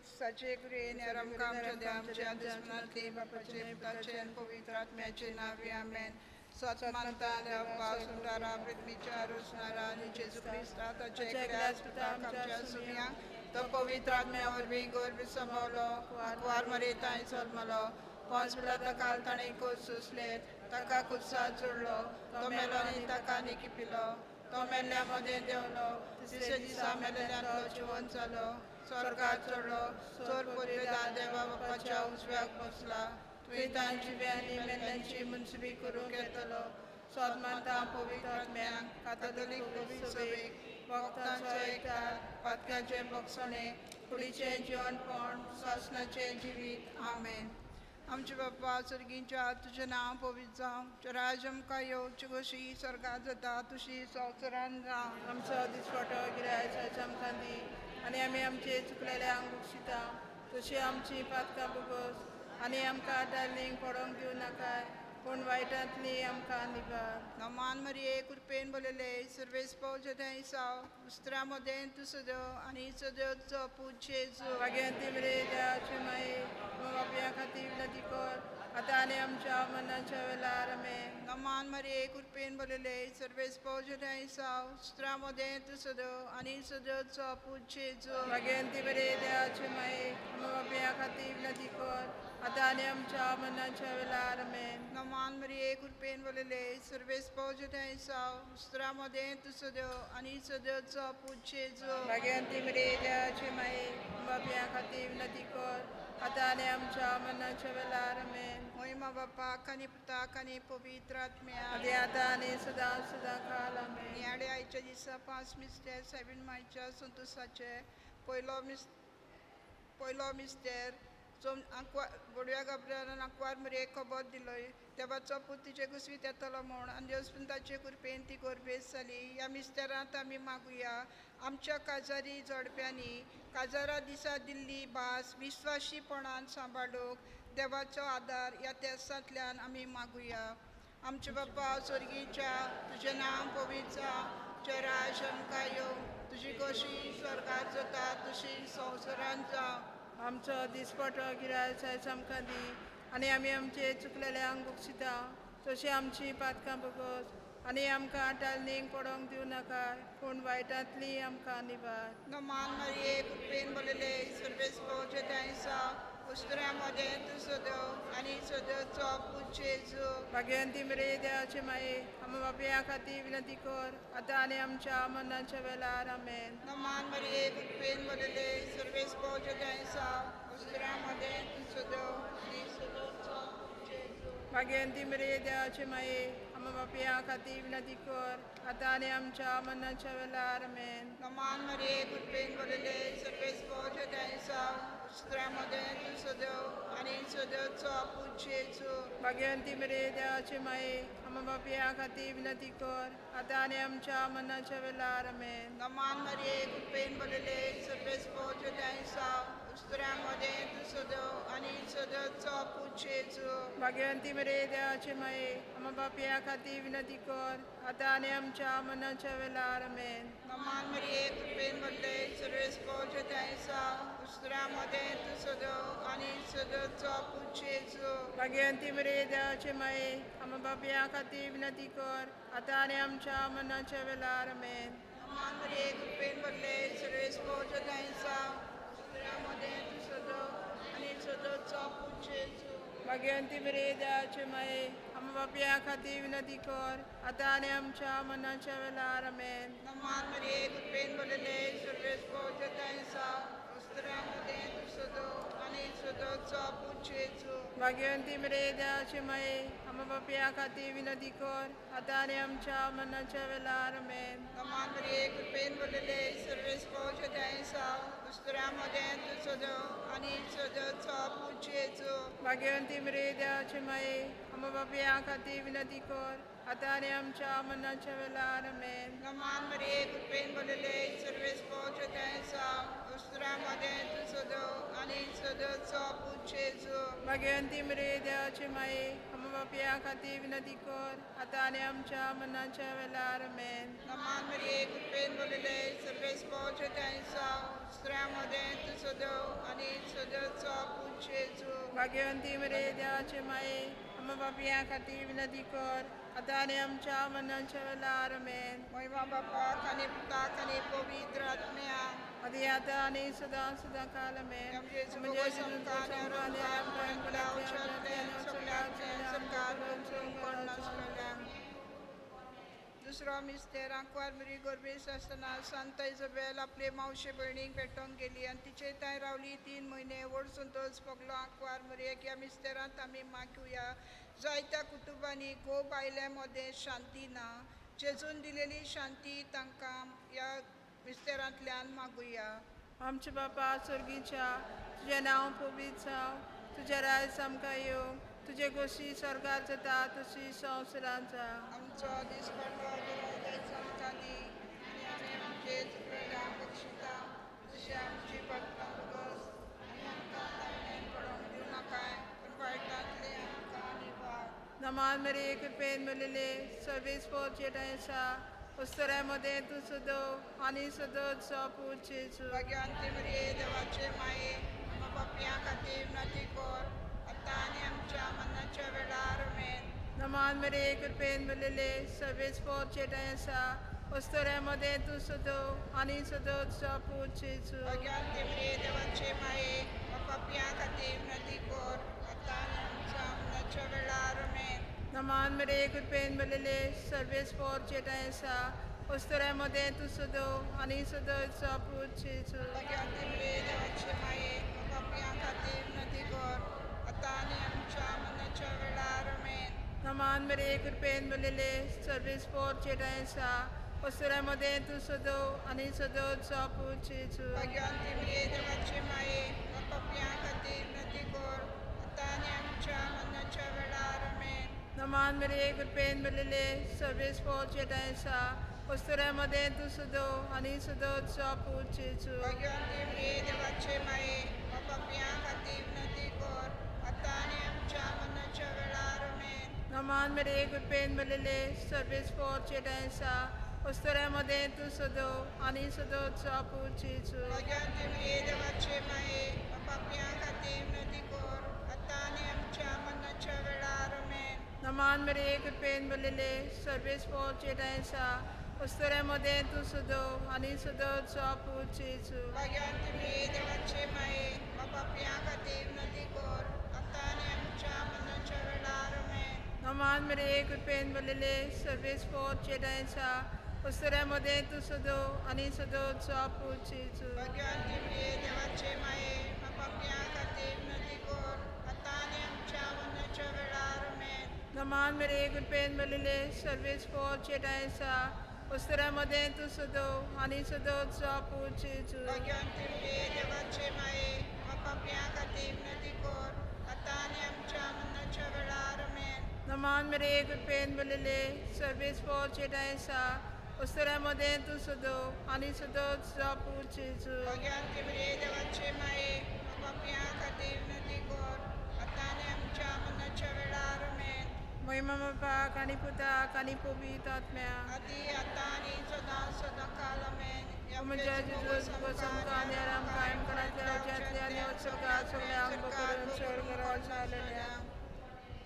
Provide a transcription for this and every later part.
क्रिस्ताचे कृपेन आमकां आमच्या आमच्या दुस्मनांतली बापाचे पुताचे आनी पवित्र आत्म्याचे नांवे आमेन. सत्मानता देवपा सुंदरा पृथ्वीच्या रोसणारा आनी जेजू क्रिस्ता ताच्या एकल्याच पुताक आमच्या सुम्यांक तो पवित्र आत्म्या वरवीं गर्भ सांबावलो आंकवार मरेतांय जल्मलो पोंस पिलाता काल ताणें कोस सोंसले ताका कुर्सार चडलो तो मेलो आनी ताका निकिपिलो तो मेल्ल्या मदें देंवलो तिसऱ्या दिसा मेल्ल्यांतलो जिवन जालो स्वर्गार चडलो चोर पुर्वेदार देवा बापाच्या उजव्याक बसला तुवें तांची आनी मेल्ल्यांची मुनसुबी करूंक येतलो. सोदमानता पवित्र आत्म्याक कातोलीक सभेक भक्तांचो एकठार पातकांचें भोगसणें कुडीचें जिवनपण सासणाचें जिवीत आमेन. आमचे बाप्पा स्वर्गींच्या तुजें नांव पवित्र जावं तुजें राज्य आमकां येवचें कशी स्वर्गांत जाता तशी संवसारांत जावं. आमचो दिसवटो गिरायचाचो आमकां दी आनी आमी आमचे चुकलेल्यांक बक्षिता तशी आमची पातकां भोगोस आनी आमकां टायलींग पडोवंक दिवं नाकाय पूण वायटांतली आमकां निबार. नमान मरिये कृपेन भरलेले सर्वेस पौज साव उस्त्रा मदें तूं सदैव आनी सदैवचो पूत जेजू. भाग्यवंती मरे देवाची माये बापया खातीर विनंती कर आतां आनी आमच्या मरणाच्या वेळार आमेन. नमान मरिये कृपेन भरलेले सर्वेस पौज साव उस्त्रा मदें तूं सदैव आनी सदैवचो पूत जेजू. भाग्यवंती मरे देवाची माये बापया खातीर विनंती कर आतां आनी आमच्या मरणाच्या वेळार आमेन. नमान मरिये कृपेन भरलेले सर्वेस पौज साव उस्त्रा मदें तूं सदैव आनी सदैवचो पूत जेजू. भाग्यवंती मरे देवाची माये बापया खातीर विनंती कर आतां आनी आमच्या मरणाच्या वेळार आमेन. महिमा बापाक आनी पुताक आनी पवित्र आत्म्याक आदी आतां आनी सदां सदां काल आमेन. नियाळे आयच्या दिसा 5 मिस्तेर 7 मायच्या संतोसाचे पयलो मिस्तेर बोडव्या गाब्रियलान आंकवार मरियेक खबर दिलोय देवाचो पूत तिचे कुसवीत येतलो म्हूण आनी देवस्पंताचे कृपेन ती गर्भेस्त जाली. ह्या मिस्तेरांत आमी मागुया आमच्या काजारी जोडप्यांनी काजारा दिसा दिल्ली भास विस्वाशीपणान सांबाळूंक देवाचो आदार ह्या तेसांतल्यान आमी मागुया. आमचे बाप्पा स्वर्गीच्या तुजें नांव पवित्र जावं तुजें राज्य आमकां येवं तुजी कशी स्वर्गांत जाता तशी संवसारांत जावं. आमचो दिसपटो गिरायचायचो आमकां दी आनी आमी आमचे चुकलेल्यांक बक्षिता तशी आमची पातकां भोगोस आनी आमकां टालनीक पडोवंक दिवं नाका पूण वायटांतली आमकां निबार. नमान मरिये कृपेन भरलेले सर्वेस पौज उस्त्रा मदें तूं सदैव आनी सदैवचो पूत जेजू. भाग्यवंती मरे देवाचे माये आमच्या बापया खातीर विनंती कर आतां आनी आमच्या मरणाच्या वेळार आमेन. नमान मरिये कृपेन भरलेले सर्वेस पौज उस्त्रा मदें तूं सदैव आनी सदैवचो पूत जेजू. भाग्यवंती मरे देवाचे माये आमच्या बापया खातीर विनंती कर आतां आनी आमच्या मरणाच्या वेळार आमेन. नमान मरिये कृपेन भरलेले सर्वेस पौज उस्त्रा मदें तूं सदैव आनी सदैवचो पूत जेजू. भाग्यवंती मरे देवाचे माये आमच्या बापया खातीर विनंती कर आतां आनी आमच्या मरणाच्या वेळार आमेन. नमान मरिये कृपेन भरलेले सर्वेस पौज उस्त्रा मदें तूं सदैव आनी सदैवचो पूत जेजू. भाग्यवंती मरे देवाचे माये आमच्या बापया खातीर विनंती कर आतां आनी आमच्या मरणाच्या वेळार आमेन. नमान मरिये कृपेन भरलेले सर्वेस पौज उस्त्रा मदें तूं सदैव आनी सदैवचो पूत जेजू. भाग्यवंती मरे देवाचे माये आमच्या बापया खातीर विनंती कर आतां आनी आमच्या मरणाच्या वेळार आमेन. नमान मरिये कृपेन भरलेले सर्वेस पौज उस्त्रा मदें तूं सदैव आनी सदैवचो पूत जेजू. भाग्यवंती मरे देवाचे माये आमच्या बापया खातीर विनंती कर आतां आनी आमच्या मरणाच्या वेळार आमेन. नमान मरिये कृपेन भरलेले सर्वेस पौज उस्त्रा मदें तूं सदैव आनी सदैवचो पूत जेजू. भाग्यवंती मरे देवाचे माये आमच्या बापया खातीर विनंती कर आतां आनी आमच्या मरणाच्या वेळार आमेन. नमान मरिये कृपेन भरलेले सर्वेस पौज उस्त्रा मदें तूं सदैव आनी सदैवचो पूत जेजू. भाग्यवंती मरे देवाचे माये आमच्या बापया खातीर विनंती कर आतां आनी आमच्या मरणाच्या वेळार आमेन. नमान मरिये कृपेन भरलेले सर्वेस्पोचे थंय साव उस्तुरा मदें तूं सदो आनी सदचो पूत जेजू. भाग्यवंती मरिये देवाची माये आमकां पापयां खातीर विनंती कर आतां आनी आमच्या मरणाच्या वेळार आमेन. नमान मरिये कृपेन भरलेले सर्वेस्पोचे थंय साव उस्तुरा मदें तूं सदो आनी सदचो पूत जेजू. भाग्यवंती मरिये देवाची माये आमकां पापयां खातीर विनंती कर आतां आनी आमच्या मरणाच्या वेळार आमेन. महिमा बापाक आनी पुताक आनी पवित्र आत्म्याक आदी आतां आनी सदां सदां काल आमेन. दुसरो मिस्तेर आंकवार मिरी गोरबेस आसतना सांता इजबेल आपले मावशे भयणीक भेटोवंक गेली आनी तिचे थंय रावली 3 म्हयने. व्हड संतोश भोगलो आंकवार मरियेक. ह्या मिस्तेरांत आमी मागुया. जायत्या कुटुंबांनी घोव बायले मदें शांती ना. जेजून दिलेली शांती तांकां ह्या मिस्तेरांतल्यान मागुया. आमच्या बापा स्वर्गीच्या तुजें नांव पवित्र जावं, तुजें राज आमकां येवं, तुजे गोशी स्वर्गार जाता तशी संवसारांत जावं. आमचो दिसपडलो दिलो आमकां दी आनी आमी आमचे चुकलेल्यांक बक्षिता तशें आमची पातकां भोगस आनी आमकां ताळणेन पडोवंक दिवं नाकाय पूण वायटांतलें आमकां निवार. नमान मरिये कृपेन भरलेले सर्वेस्पोचे थंय आसा उस्तुऱ्या मदें तूं सदो आनी सदचो पूत जेजू. भाग्यवंती मरिये देवाचे माये आमकां पापयां खातीर विनंती कर आतां आनी आमच्या मरणाच्या वेळार आमेन. नमान मरिये कृपेन भरलेले सर्वेस्पोचे थंय आसा उस्तुऱ्या मदें तूं सदो आनी सदचो पूत जेजू. भाग्यवंती मरिये देवाचे माये आमकां पापयां खातीर विनंती कर आतां आनी आमच्या मरणाच्या वेळार आमेन. नमान मरिये कृपेन भरलेले सर्वेस्पोचे थंय आसा उस्तुऱ्या मदें तूं सदो आनी सदचो पूत जेजू. भाग्यवंती मरिये देवाचे माये आमकां पापयां खातीर विनंती कर आतां आनी आमच्या मरणाच्या वेळार आमेन. नमान मरिये कृपेन भरलेले सर्वेस्पोचे थंय आसा उस्तुऱ्या मदें तूं सदो आनी सदचो पूत जेजू. भाग्यवंती मरिये देवाचे माये आमकां पापयां खातीर विनंती कर आतां आनी आमच्या मरणाच्या वेळार आमेन. नमान मरिये कृपेन भरलेले सर्वेस्पोचे थंय आसा उस्तुऱ्या मदें तूं सदो आनी सदचो पूत जेजू. भाग्यवंती मरिये देवाचे माये आमकां पापयां खातीर विनंती कर आतां आनी आमच्या मरणाच्या वेळार आमेन. नमान मरिये कृपेन भरलेले सर्वेस्पोचे थंय आसा उस्तुऱ्या मदें तूं सदो आनी सदचो पूत जेजू. भाग्यवंती मरिये देवाचे माये आमकां पापयां खातीर विनंती कर आतां आनी आमच्या मरणाच्या वेळार आमेन. नमान मरिये कृपेन भरलेले सर्वेस्पोचे थंय आसा उस्तुऱ्या मदें तूं सदो आनी सदचो पूत जेजू. भाग्यवंती मरिये देवाचे माये आमकां पापयां खातीर विनंती कर आतां आनी आमच्या मरणाच्या वेळार आमेन. नमान मरिये कृपेन भरलेले सर्वेस्पोचे थंय आसा उस्तुऱ्या मदें तूं सदो आनी सदचो पूत जेजू. भाग्यवंती मरिये देवाचे माये आमकां पापयां खातीर विनंती कर आतां आनी आमच्या मरणाच्या वेळार आमेन. नमान मरिये कृपेन भरलेले सर्वेस्पोचे थंय आसा उस्तुऱ्या मदें तूं सदो आनी सदचो पूत जेजू. भाग्यवंती मरिये देवाचे माये आमकां पापयां खातीर विनंती कर आतां आनी आमच्या मरणाच्या वेळार आमेन. नमान मरिये कृपेन भरलेले सर्वेस्पोचे थंय आसा उस्तुऱ्या मदें तूं सदो आनी सदचो पूत जेजू. भाग्यवंती मरिये देवाचे माये आमकां पापयां खातीर विनंती कर आतां आनी आमच्या मरणाच्या वेळार आमेन. महिमा बापाक आनी पुताक आनी पवित्र आत्म्याक आदी आतां आनी सदां सदां काल आमेन. म्हज्या जेजू आमकां आनी आराम कायम घरांतल्या उज्यांतल्या आनी उत्सर्गात सगळ्या अंग करून स्वर्ग जालेल्या.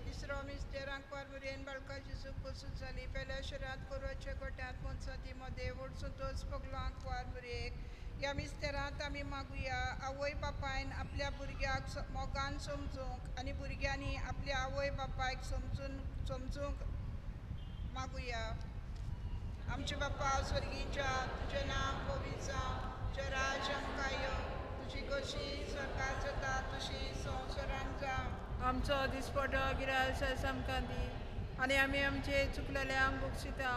तिसरो मिस्तेर आंकवार मरियेन बाळका जेजूक प्रसूत जाली. पेल्या शहरांत कोरोच्या गोट्यांत मनसाती मदें व्हड संतोश भोगलो आंकवार मरियेक. ह्या मिस्तेरांत आमी मागुया आवय बापायन आपल्या भुरग्याक मोगान समजूंक आनी भुरग्यांनी आपल्या आवय बापायक समजूंक मागुया. आमचे बापा स्वर्गीच्या तुजें नांव पवित्र जावं, तुजें राज्य आमकां येवं, तुजी कशी स्वर्गार जाता तशी संवसारांत जावं. आमचो दिसपटो गिरास आमकां दी आनी आमी आमचे चुकलेल्यांक बक्षिता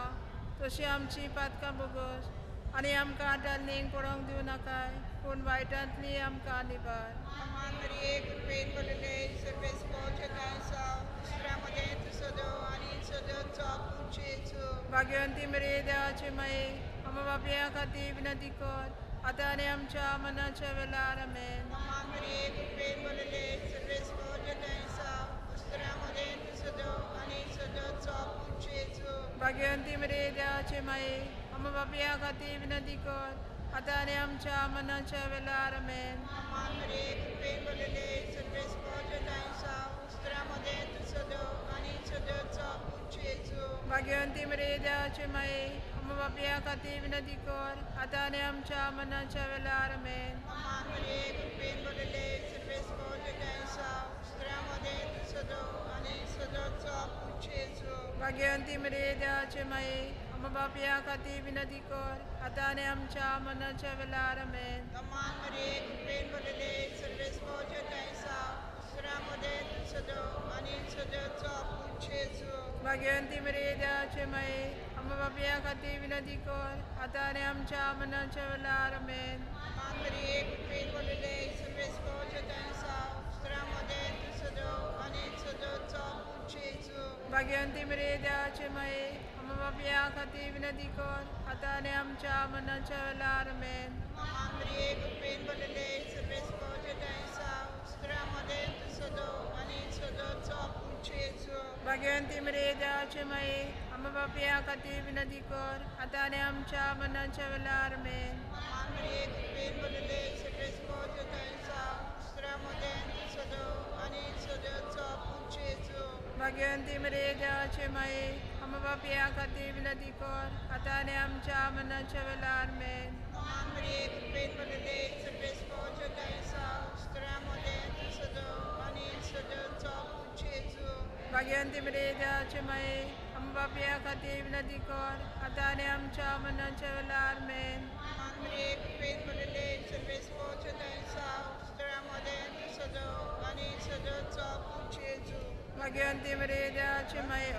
तशी आमची पातकां भोगस आनी आमकां टालनीक पडोवंक दिवं नाकाय पूण वायटांतली आमकां निबार. अमान मरिये कृपेन भरलेले सर्वेस्पोचे साव दुसऱ्यामध्ये तूं सदो आनी सदोचो पूत जेजू. भाग्यवंती मरिये देवाची माये आमा बापया खातीर विनंती कर आतां आनी आमच्या मनाच्या वेळार. आमेन. अमान मरिये कृपेन भरलेले सर्वेस्पोचे साव दुसऱ्यामध्ये तूं सदो आनी सदोचो पूत जेजू. भाग्यवंती मरिये देवाची माये आमा बापया खातीर विनंती कर आतां आनी आमच्या मनाच्या वेळार. आमेन. अमान मरिये कृपेन भरलेले सर्वेस्पोचे साव दुसऱ्यामध्ये तूं सदो आनी सदोचो पूत जेजू. भाग्यवंती मरिये देवाची माये आमा बापया खातीर विनंती कर आतां आनी आमच्या मनाच्या वेळार. आमेन. अमान मरिये कृपेन भरलेले सर्वेस्पोचे साव दुसऱ्यामध्ये तूं सदो आनी सदोचो पूत जेजू. भाग्यवंती मरिये देवाची माये आमा बापया खातीर विनंती कर आतां आनी आमच्या मनाच्या वेळार. आमेन. अमान मरिये कृपेन भरलेले सर्वेस्पोचे साव दुसऱ्यामध्ये तूं सदो आनी सदोचो पूत जेजू. भाग्यवंती मरिये देवाची माये आमा बापया खातीर विनंती कर आतां आनी आमच्या मनाच्या वेळार. आमेन. अमान मरिये कृपेन भरलेले सर्वेस्पोचे साव दुसऱ्यामध्ये तूं सदो आनी सदोचो पूत जेजू. भाग्यवंती मरिये देवाची माये आमा बापया खातीर विनंती कर आतां आनी आमच्या मनाच्या वेळार. आमेन. अमान मरिये कृपेन भरलेले सर्वेस्पोचे साव दुसऱ्यामध्ये तूं सदो आनी सदोचो पूत जेजू. भाग्यवंती मरिये देवाची माये आमा बापया खातीर विनंती कर आतां आनी आमच्या मनाच्या वेळार. आमेन. अमान मरिये कृपेन भरलेले सर्वेस्पोचे साव दुसऱ्यामध्ये तूं सदो आनी सदोचो पूत जेजू. भाग्यवंती मरिये देवाची माये आमा बापया खातीर विनंती कर आतां आनी आमच्या मनाच्या वेळार. आमेन. अमान मरिये कृपेन भरलेले सर्वेस्पोचे साव दुसऱ्यामध्ये तूं सदो आनी सदोचो पूत जेजू. भाग्यवंती मरिये देवाची माये आमा बापया खातीर विनंती कर आतां आनी आमच्या मनाच्या वेळार. आमेन. अमान मरिये कृपेन भरलेले सर्वेस्पोचे साव दुसऱ्यामध्ये तूं सदो आनी सदोचो पूत जेजू. भाग्यवंती मरिये देवाची माये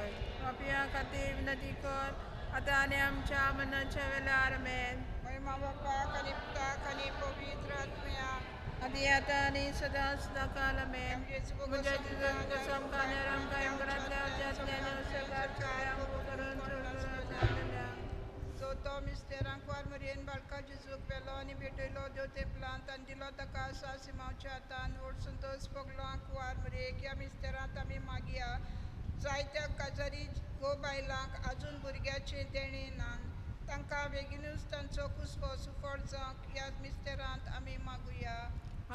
बापया खातीर विनंती कर आतां आनी आमच्या मनाच्या वेळार. आमेन. महिमा बापाक आनी पुताक आनी पवित्र आत्म्याक आदी आतां आनी सदां सदांकाळ. आमेन. म्हज्या चवथो मिस्तेर आंकवार मरियेन बाळका जेजूक व्हेलो आनी भेटयलो देव तेंपलांत आनी दिलो ताका सिमांवच्या हातान व्हड संतोश भोगलो आंकवार मरियेक. ह्या मिस्तेरांत आमी मागया जायत्या काजारी घोव बायलांक आजून भुरग्याचें देणें ना तांकां बेगीनूच तांचो कुसपो सुफळ जावंक ह्या मिस्तेरांत आमी मागुया.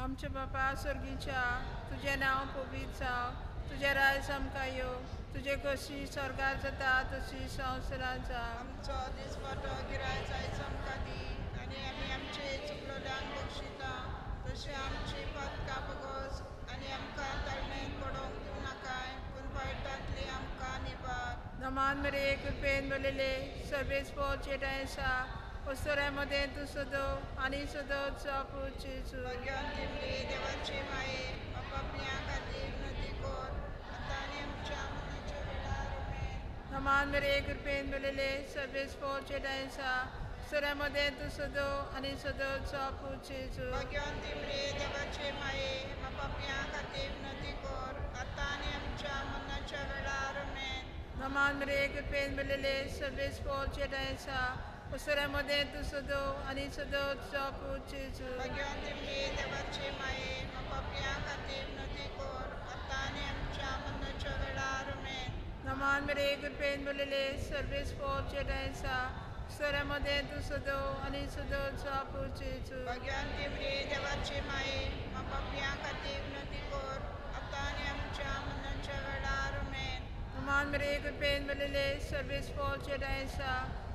आमच्या बापा स्वर्गीच्या तुजें नांव पवित्र जावं, तुजें राज आमकां येवं, तुजें कशी स्वर्गार जाता तशी संवसारांत जावं. आमचो दिसवाटो गिरायक आयज आमकां दी आनी आमी आमचे चुकलोल्यांक बक्षिता तशें आमची पातकां बगस आनी आमकां ताळमेन पडोवंक दिवं नाकाय पूण वायटांतली आमकां निबार. नमान मरिये कृपेन भरलेले सर्वेस्पोचे आसा वस्तुऱ्यामध्ये तूं सदो आनी सदोचो पूत जेजू. भाग्यवंती मरिये देवाची माये पापयां खातीर विनंती कर आतां आनी आमच्या मरणाच्या वेळार. आमेन. नमान मरिये कृपेन भरलेले सर्वेस्पोचे आसा वस्तुऱ्यामध्ये तूं सदो आनी सदोचो पूत जेजू. भाग्यवंती मरिये देवाची माये पापयां खातीर विनंती कर आतां आनी आमच्या मरणाच्या वेळार. आमेन. नमान मरिये कृपेन भरलेले सर्वेस्पोचे आसा वस्तुऱ्यामध्ये तूं सदो आनी सदोचो पूत जेजू. भाग्यवंती मरिये देवाची माये पापयां खातीर विनंती कर आतां आनी आमच्या मरणाच्या वेळार. आमेन. नमान मरिये कृपेन भरलेले सर्वेस्पोचे आसा वस्तुऱ्यामध्ये तूं सदो आनी सदोचो पूत जेजू. भाग्यवंती मरिये देवाची माये पापयां खातीर विनंती कर आतां आनी आमच्या मरणाच्या वेळार. आमेन. नमान मरिये कृपेन भरलेले सर्वेस्पोचे आसा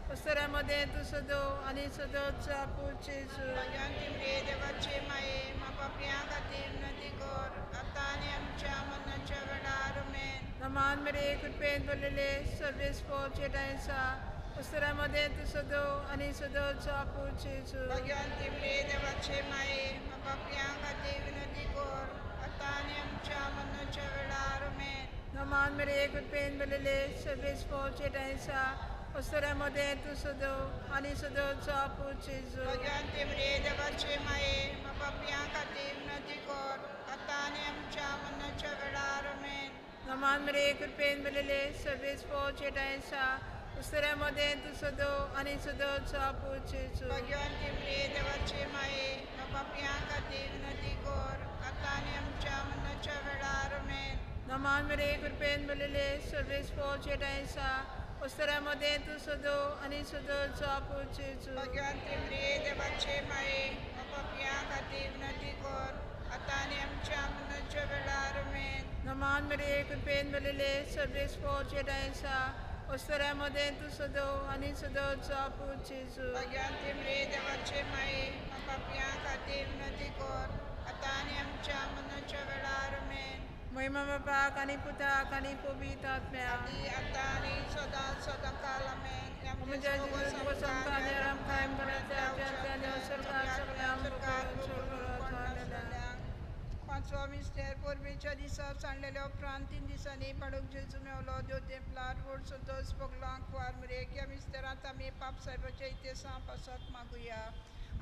वस्तुऱ्यामध्ये तूं सदो आनी सदोचो पूत जेजू. भाग्यवंती मरिये देवाची माये पापयां खातीर विनंती कर आतां आनी आमच्या मरणाच्या वेळार. आमेन. नमान मरिये कृपेन भरलेले सर्वेस्पोचे आसा वस्तुऱ्यामध्ये तूं सदो आनी सदोचो पूत जेजू. भाग्यवंती मरिये देवाची माये पापयां खातीर विनंती कर आतां आनी आमच्या मरणाच्या वेळार. आमेन. नमान मरिये कृपेन भरलेले सर्वेस्पोचे आसा अस्तुऱ्यां मदें तूं सदो आनी सदोचो पूत जेजू. भगवंती मरिये देवाचे माये, पापयां खातीर विनंती कर, आतां आनी आमच्या मरणाच्या वेळार. आमेन. नमान मरिये, कृपेन भरलेले, सर्वेस्पोर आसा, अस्तुऱ्यां मदें तूं सदो आनी सदोचो पूत जेजू. भगवंती मरिये देवाचे माये, पापयां खातीर विनंती कर, आतां आनी आमच्या मरणाच्या वेळार. आमेन. नमान मरिये, कृपेन भरलेले, सर्वेस्पोर आसा, अस्तुऱ्यां मदें तूं सदो आनी सदोचो पूत जेजू. भगवंती मरिये देवाचे माये, पापयां खातीर विनंती कर, आतां आनी आमच्या मरणाच्या वेळार. आमेन. नमान मरिये, कृपेन भरलेले, सर्वेस्पोर आसा, अस्तुऱ्यां मदें तूं सदो आनी सदोचो पूत जेजू. भगवंती मरिये देवाचे माये, पापयां खातीर विनंती कर, आतां आनी आमच्या मरणाच्या वेळार. आमेन. महिमा बापाक आनी पुताक आनी पवित्र आत्म्याक. आदी आतां आनी सदां सदां काल. आमेन. म्हज्या जेजू समकान कायम पांचवो मिस्तेर. परबेच्या दिसा सांडलेल्या उपरांत 3 दिसांनी पाडूक जेजू मेवलो. देव तेंपलार व्हड संतोश भोगलो. कुवार मरेक ह्या मिस्तेरांत आमी पाप साहेबाच्या इतिहासा पासत मागुया.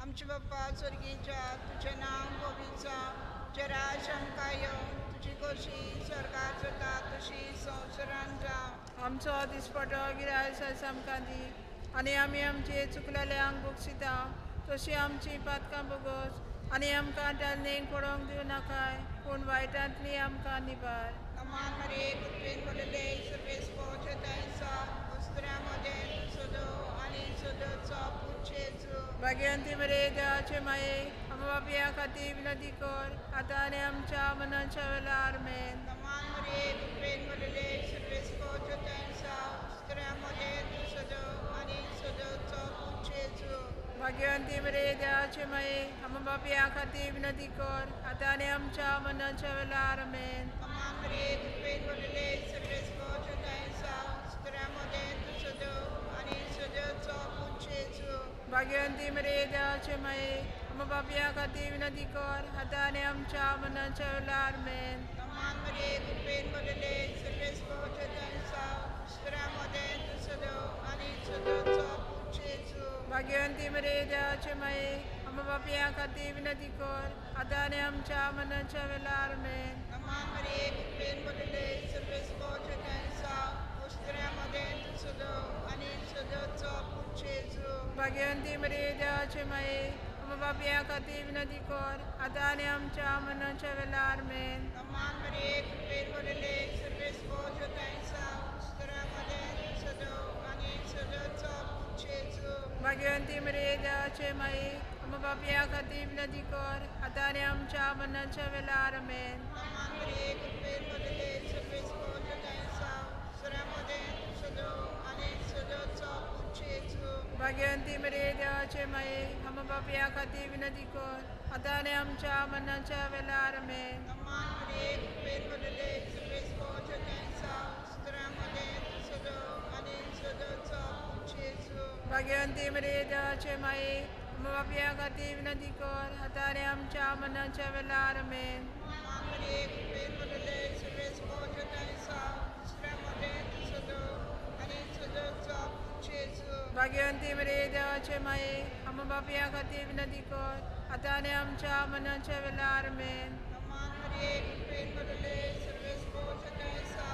आमचे बाप्पा स्वर्गीच्या, तुजें नांव पवित्र जावं, तुजें राज आमकां येवं, तुजी खोशी स्वर्गार जाता तशी संवसारान जावं. आमचो दिसपटो गिरायस आयज आमकां दी आनी आमी आमचे चुकलेल्यांक बोगसिता तशी आमची पातकां बोगस आनी आमकां टालनेक पडोवंक दिवं नाकाय, पूण वायटांतली आमकां निबार. नमान मरिये, कृपेन भरलेले, सर्वेस्पोर आसा, अस्तुऱ्यां मदें तूं सदो आनी सदोचो पूत जेजू. भाग्यवंती मरिये, देवाचे माये, आमच्या पापयां खातीर विनंती कर, आतां आनी आमच्या मरणाच्या वेळार. आमेन. नमान मरिये, कृपेन भरलेले, सर्वेस्पोर आसा, अस्तुऱ्यां मदें तूं सदो आनी सदोचो पूत जेजू. भाग्यवंती मरिये, देवाचे माये, आमच्या पापयां खातीर विनंती कर, आतां आनी आमच्या मरणाच्या वेळार. आमेन. नमान मरिये, कृपेन भरलेले, सर्वेस्पोर आसा, अस्तुऱ्यां मदें तूं सदो आनी सदोचो पूत जेजू. भाग्यवंती मरिये, देवाचे माये, आमच्या पापयां खातीर विनंती कर, आतां आनी आमच्या मरणाच्या वेळार. आमेन. नमान मरिये, कृपेन भरलेले, सर्वेस्पोर आसा, अस्तुऱ्यां मदें तूं सदो आनी सदोचो पूत जेजू. भाग्यवंती मरिये, देवाचे माये, आमच्या पापयां खातीर विनंती कर, आतां आनी आमच्या मरणाच्या वेळार. आमेन. नमान मरिये, कृपेन भरलेले, सर्वेस्पोर आसा, अस्तुऱ्यां मदें तूं सदो आनी सदोचो पूत जेजू. भाग्यवंती मरिये, देवाचे माये, आमच्या पापयां खातीर विनंती कर, आतां आनी आमच्या मरणाच्या वेळार. आमेन. नमान मरिये, कृपेन भरलेले, सर्वेस्पोर आसा, अस्तुऱ्यां मदें तूं सदो आनी सदोचो पूत जेजू. भाग्यवंती मरिये, देवाचे माये, आमच्या पापयां खातीर विनंती कर, आतां आनी आमच्या मरणाच्या वेळार. आमेन. नमान मरिये, कृपेन भरलेले, सर्वेस्पोर आसा, अस्तुऱ्यां मदें तूं सदो आनी सदोचो पूत जेजू. भाग्यवंती मरिये, देवाचे माये, आमच्या पापयां खातीर विनंती कर, आतां आनी आमच्या मरणाच्या वेळार. आमेन. नमान मरिये, कृपेन भरलेले, सर्वेस्पोर आसा, अस्तुऱ्यां मदें तूं सदो आनी सदोचो पूत जेजू. भाग्यवंती मरिये, देवाचे माये, आमच्या पापयां खातीर विनंती कर, आतां आनी आमच्या मरणाच्या वेळार. आमेन. नमान मरिये, कृपेन भरलेले, सर्वेस्पोर आसा, अस्तुऱ्यां मदें तूं सदो आनी सदोचो पूत जेजू. भाग्यवंती मरिये, देवाचे माये, आमच्या पापयां खातीर विनंती कर, आतां आनी आमच्या मरणाच्या वेळार. आमेन. नमान मरिये, कृपेन भरलेले, सर्वेस्पोर आसा,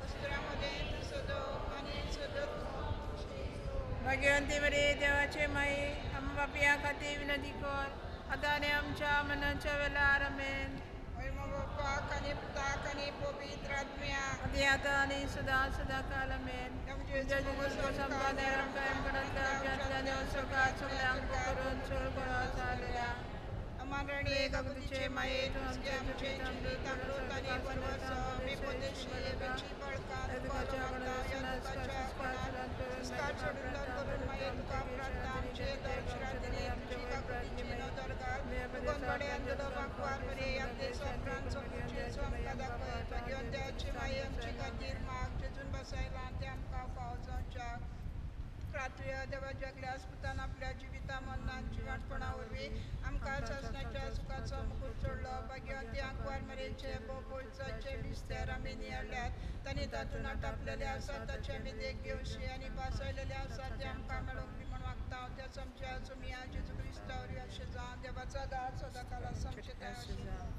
अस्तुऱ्यां मदें तूं सदो आनी सदोचो पूत जेजू. भाग्यवंती मरिये, देवाचे माये, आमच्या पापयां खातीर विनंती कर, आतां आनी आमच्या मरणाच्या वेळार. आमेन. महिमा बापाक आनी पुताक आनी पवित्र आत्म्याक. आदी आतां आनी सदां सदां काल. आमेन. अमान राणी काकुतीचे माये, तुमचे आमचे जिवीत अमृत आनी परवस, आमी परदेशी बेची बळकां तुका मागता, ह्या दुखाच्या कोणात संस्कार सोडून करून माये तुका प्रार्थना, आमचे दर्शरांतली तुजी काकुतीची नदर घाल, तुगोन बडे आंदोलो बांकवार मरे आमचे उपरांत सोपूचे आमकां दाखय. भाग्यवंत्याची माये, आमचे खातीर माग, जेजून बसयलां तें आमकां फावो जावच्याक. प्रिय देवाच्या ग्लास पुतान आपल्या जिविता मरणान जिवाटपणा वरवीं आमकां सासणाच्या सुखाचो मुकूट चडलो. भाग्यवंती आंकवार मरेचे भोव मिस्तेर आमी नियाळ्ळ्यात, तांणी तातूंत आटापलेले आसात ताची आमी देख घेवची आनी भासयलेले आसात ते आमकां मेळोंक बी म्हूण मागता. त्या आमच्या सुमिया जेजू क्रिस्ता वरवीं अशें जावं. देवाचो दार सदांकाल आसा आमचें थंय अशें जावं.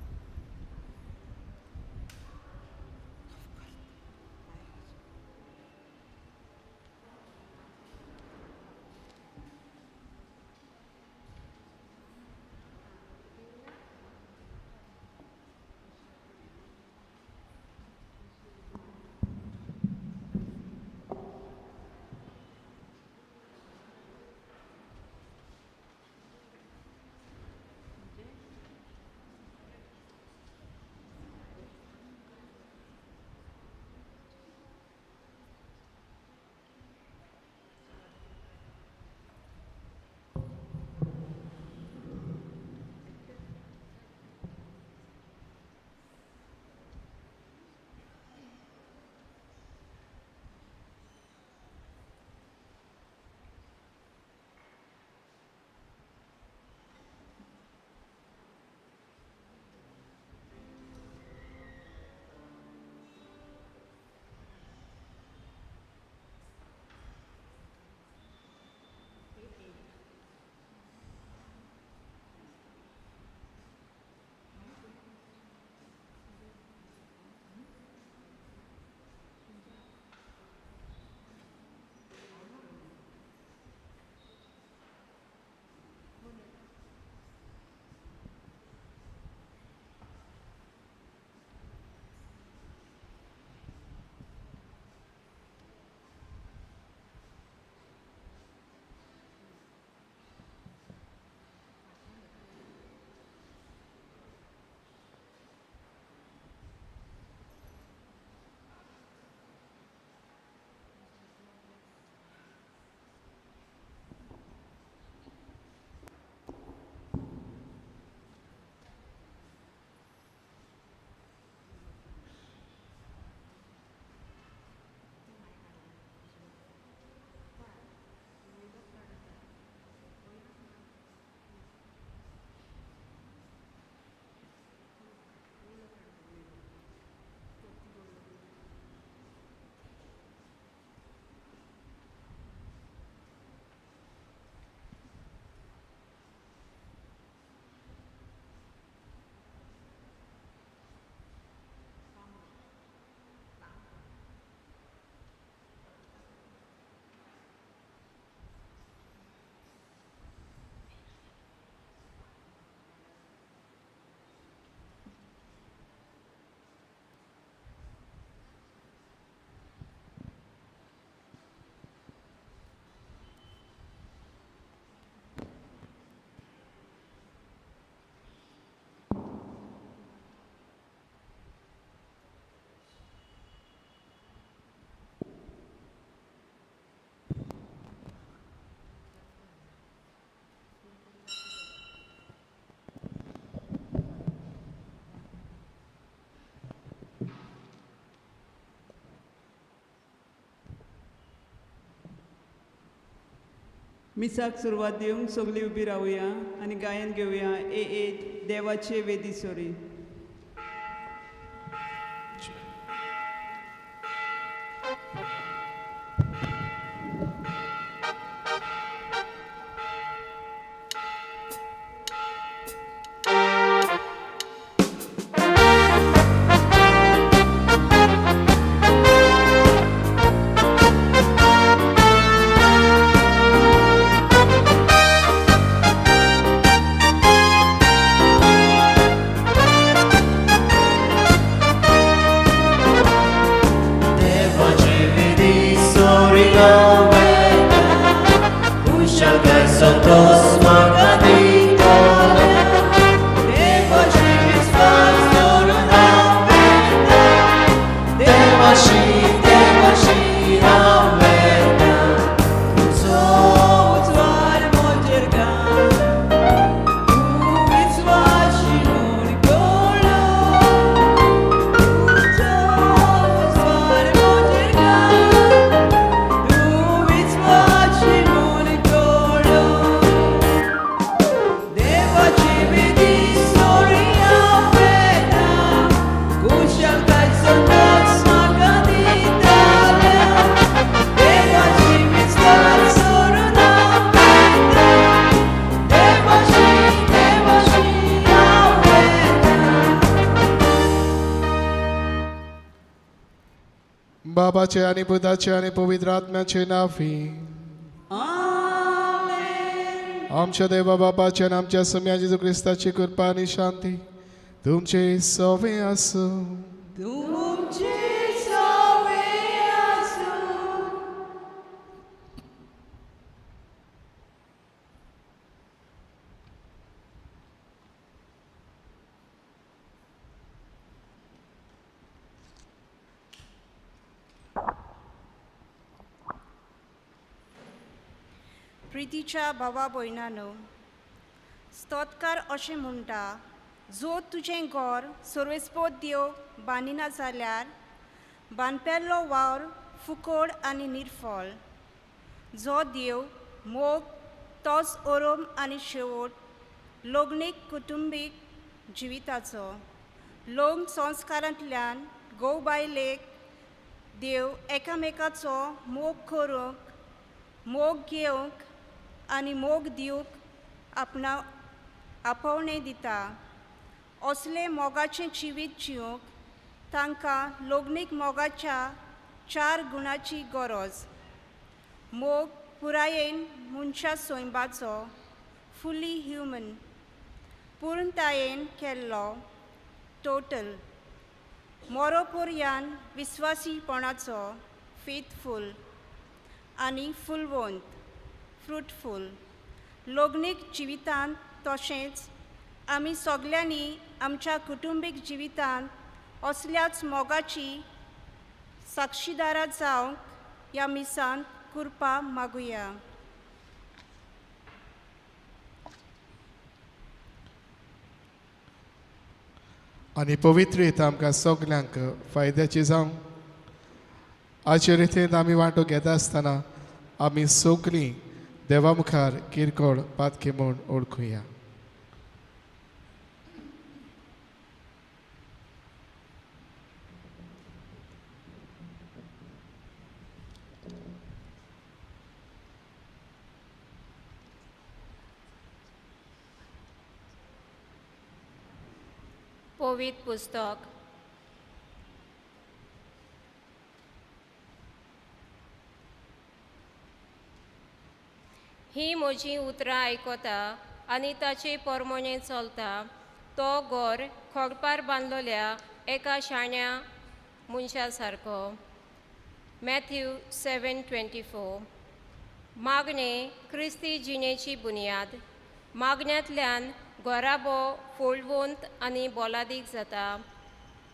मिसाक सुरवात दिवंक सगळीं उबी रावया आनी गायन घेवया ए ए देवाचे वेदी सोरी. It's watching. बाबाचे आनी पुताचे आनी पवित्र आत्म्याचे नांवी. आमच्या देवा बापाचे आनी आमच्या सम्या जेजू क्रिस्ताची कृपा आनी शांती तुमचे सवे आसूं. तुमचे सवे आसूं. प्रितीच्या भावा भयणानो, स्तोतकार अशें म्हणटा, जो तुजें घर सर्वेस्पोद देव बांदिना जाल्यार बांदपेल्लो वावर फुकोड आनी निर्फळ. जो देव मोग तोच ओरोम आनी शेवट लग्नीक कुटुंबीक जिविताचो. लग्न संस्कारांतल्यान घोव बायलेक देव एकामेकाचो मोग करूंक, मोग घेवंक आनी मोग दिवंक आपणा आपोवणें दिता. असले मोगाचें जिवीत जिवंक तांकां लग्नीक मोगाच्या 4 गुणाची गरज. मोग पुरायेन मनशा सैंबाचो, फुली ह्युमन, पूर्णतायेन केल्लो, टोटल, मोरोपर्यान विस्वासीपणाचो, फेथफूल आनी फुलवंत, फ्रुटफूल. लग्नीक जिवितांत तशेंच आमी सगल्यांनी आमच्या कुटुंबीक जिवितांत असल्याच मोगाची साक्षीदारां जावंक ह्या मिसांत कृपा मागुया. आनी पवित्रीत आमकां सगल्यांक फायद्याची जावं. आयचे रितींत आमी वांटो घेता आसतना आमी सगलीं देवा मुखार किरकोळ पातकी म्हूण वळखुया. पवित्र पुस्तक. ही म्हजी उतरां आयकता आनी ताचे परमणे चलता तो घर खोडपार बांदलोल्या एका शाण्या मनशा सारको. मॅथ्यू 7:24. मागणें क्रिस्ती जिणेची बुन्याद. मागण्यांतल्यान घराबो फळवंत आनी बोलादीक जाता.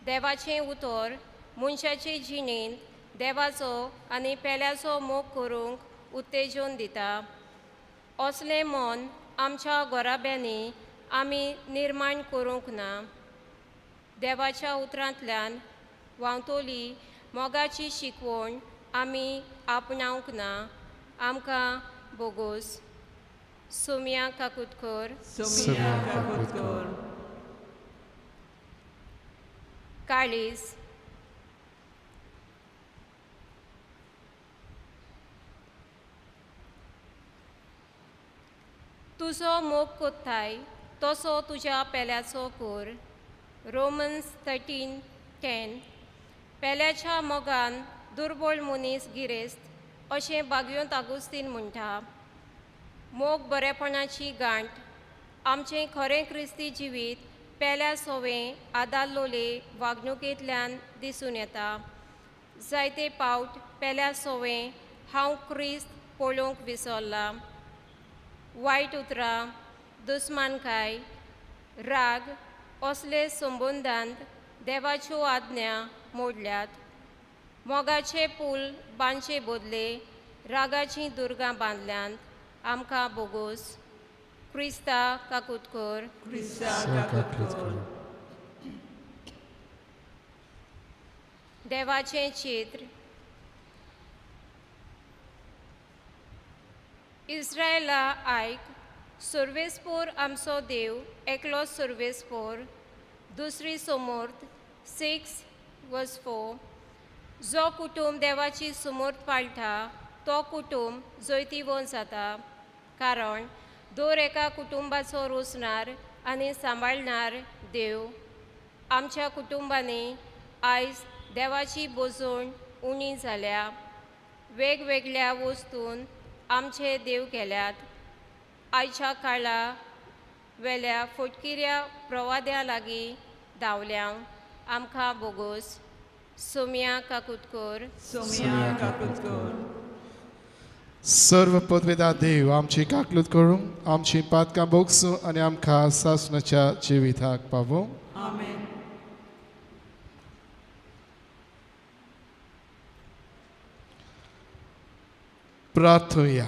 देवाचें उतर मनशाचे जिणेंत देवाचो आनी पेल्याचो मोग करूंक उत्तेजन दिता. असलें मन आमच्या घराब्यांनी आमी निर्माण करूंक ना. देवाच्या उतरांतल्यान व्हांवतली मोगाची शिकवण आमी आपणावंक ना. आमकां बोगोस. सोमिया काकुतकर. सोमिया काकुतकर. काळीज. तुजो मोग कोत्ताय तसो तुज्या पेल्याचो कोर. रोमन्स 13:10. पेल्याच्या मोगान दुर्बळ मनीस गिरेस्त अशें बागयोंत आगुस्तीन म्हणटा. मोग बरेपणाची गांठ. आमचें खरें क्रिस्ती जिवीत पेल्या सोवें आदारलोले वागणुकेंतल्यान दिसून येता. जायते पावट पेल्या सोवें हांव क्रिस्त पळोवंक विसरलां. वायट उतरां, दुस्मानकाय, राग असले संबंदांत देवाच्यो आज्ञा मोडल्यात. मोगाचे पूल बांदचे बदले रागाचीं दुर्गां बांदल्यांत. आमकां बोगोस. क्रिस्ता काकुतकर. क्रिस्ता काकुतकर. देवाचें चित्र. इस्रायला आयक, सुर्वेस्पोर आमचो देव एकलो सुर्वेस्पोर. दुसरी समोर्त 6:4. जो कुटुंब देवाची सुमोर्त पाळटा तो कुटुंब जैतिवंत जाता. कारण दर एका कुटुंबाचो रोसणार आनी सांबाळणार देव. आमच्या कुटुंबांनी आयज देवाची बोजवण उणी जाल्या. वेगवेगळ्या वस्तून आमचे देव केल्यात. आयच्या काळा वेल्या फटकिऱ्या प्रवाद्या लागीं धांवल्या आमकां बोगोस. सोम्या काकुतकोर. सोम्या काकुतकोर. सर्व पदवेदा देव आमची काकलूत करूं, आमची पातकां भोगसूं आनी आमकां सासणाच्या जिविताक पावूं. आमेन. प्रार्थुया.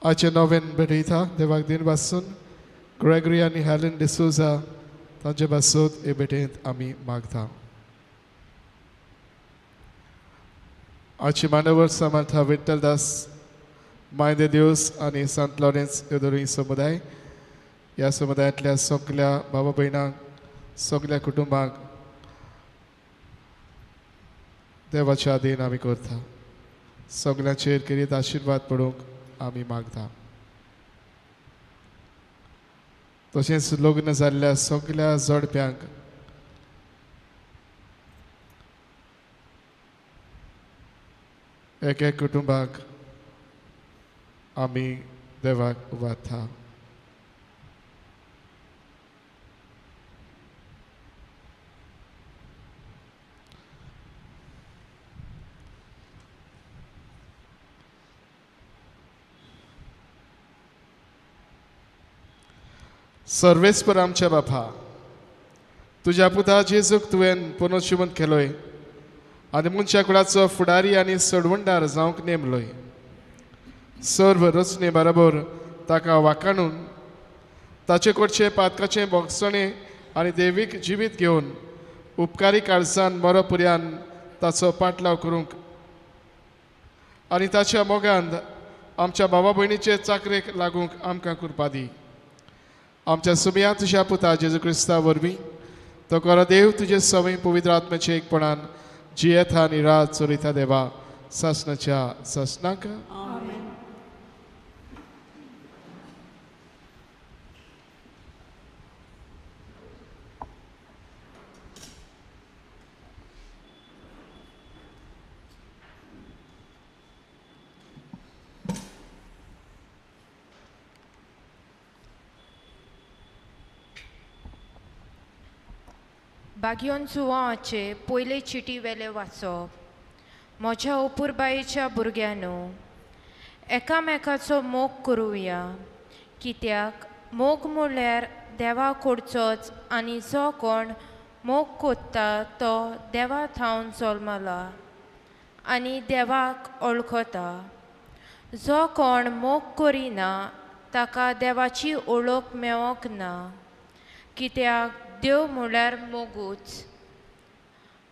आजचे नोवेन भेटयता देवाक दिन वासून ग्रेगरी आनी हेलन डिसोजा तांचे बासोत हे भेटेंत आमी मागता. आजची मानवर समर्था विठ्ठलदास मायदे दिवस आनी संत लॉरेन्स ह्यो समुदाय ह्या समुदायांतल्या सगल्या बाबा भयणांक सगल्या कुटुंबांक देवाच्या अधीन आमी करता. सगल्यांचेर केरीत आशिर्वाद पडूंक आमी मागता. तशेंच लग्न जाल्ल्या सगल्या जोडप्यांक एक एक कुटुंबाक आमी देवाक उबारता. सर्वेस्पर आमच्या बापा, तुज्या पुता जेजूक तुवें पुनर्जिवंत केलोय आनी मनशा कुळाचो फुडारी आनी सोडवणदार जावंक नेमलोय. सर्व रचने बरोबर ताका वाकाणून ताचे कडचे पातकाचें बोगसणें आनी देवीक जिवीत घेवन उपकारी काळजान मरोपुर्यान ताचो पाटलाव करूंक आनी ताच्या मोगान आमच्या भावा भयणीचे चाकरेक लागूंक आमकां कृपा दी. आमच्या सुमया तुज्या पुता जेजू क्रिस्ता वरवीं तो खरो देव तुजे सवय पवित्र आत्म्याचे एकपणान जियेता आनी रात चोरिता देवा सासणाच्या सासणाक. बागयोन जुवांचे पयले चिटी वेले वाचप. म्हज्या अपुरबायेच्या भुरग्यांनो, एकामेकाचो मोग करुया, कित्याक मोग म्हळ्यार देवा कडचोच आनी जो कोण मोग कोत्ता तो देवा थावन जल्मला आनी देवाक वळखता. जो कोण मोग करिना ताका देवाची ओळख मेळोंक ना, कित्याक देव म्हळ्यार मोगूच.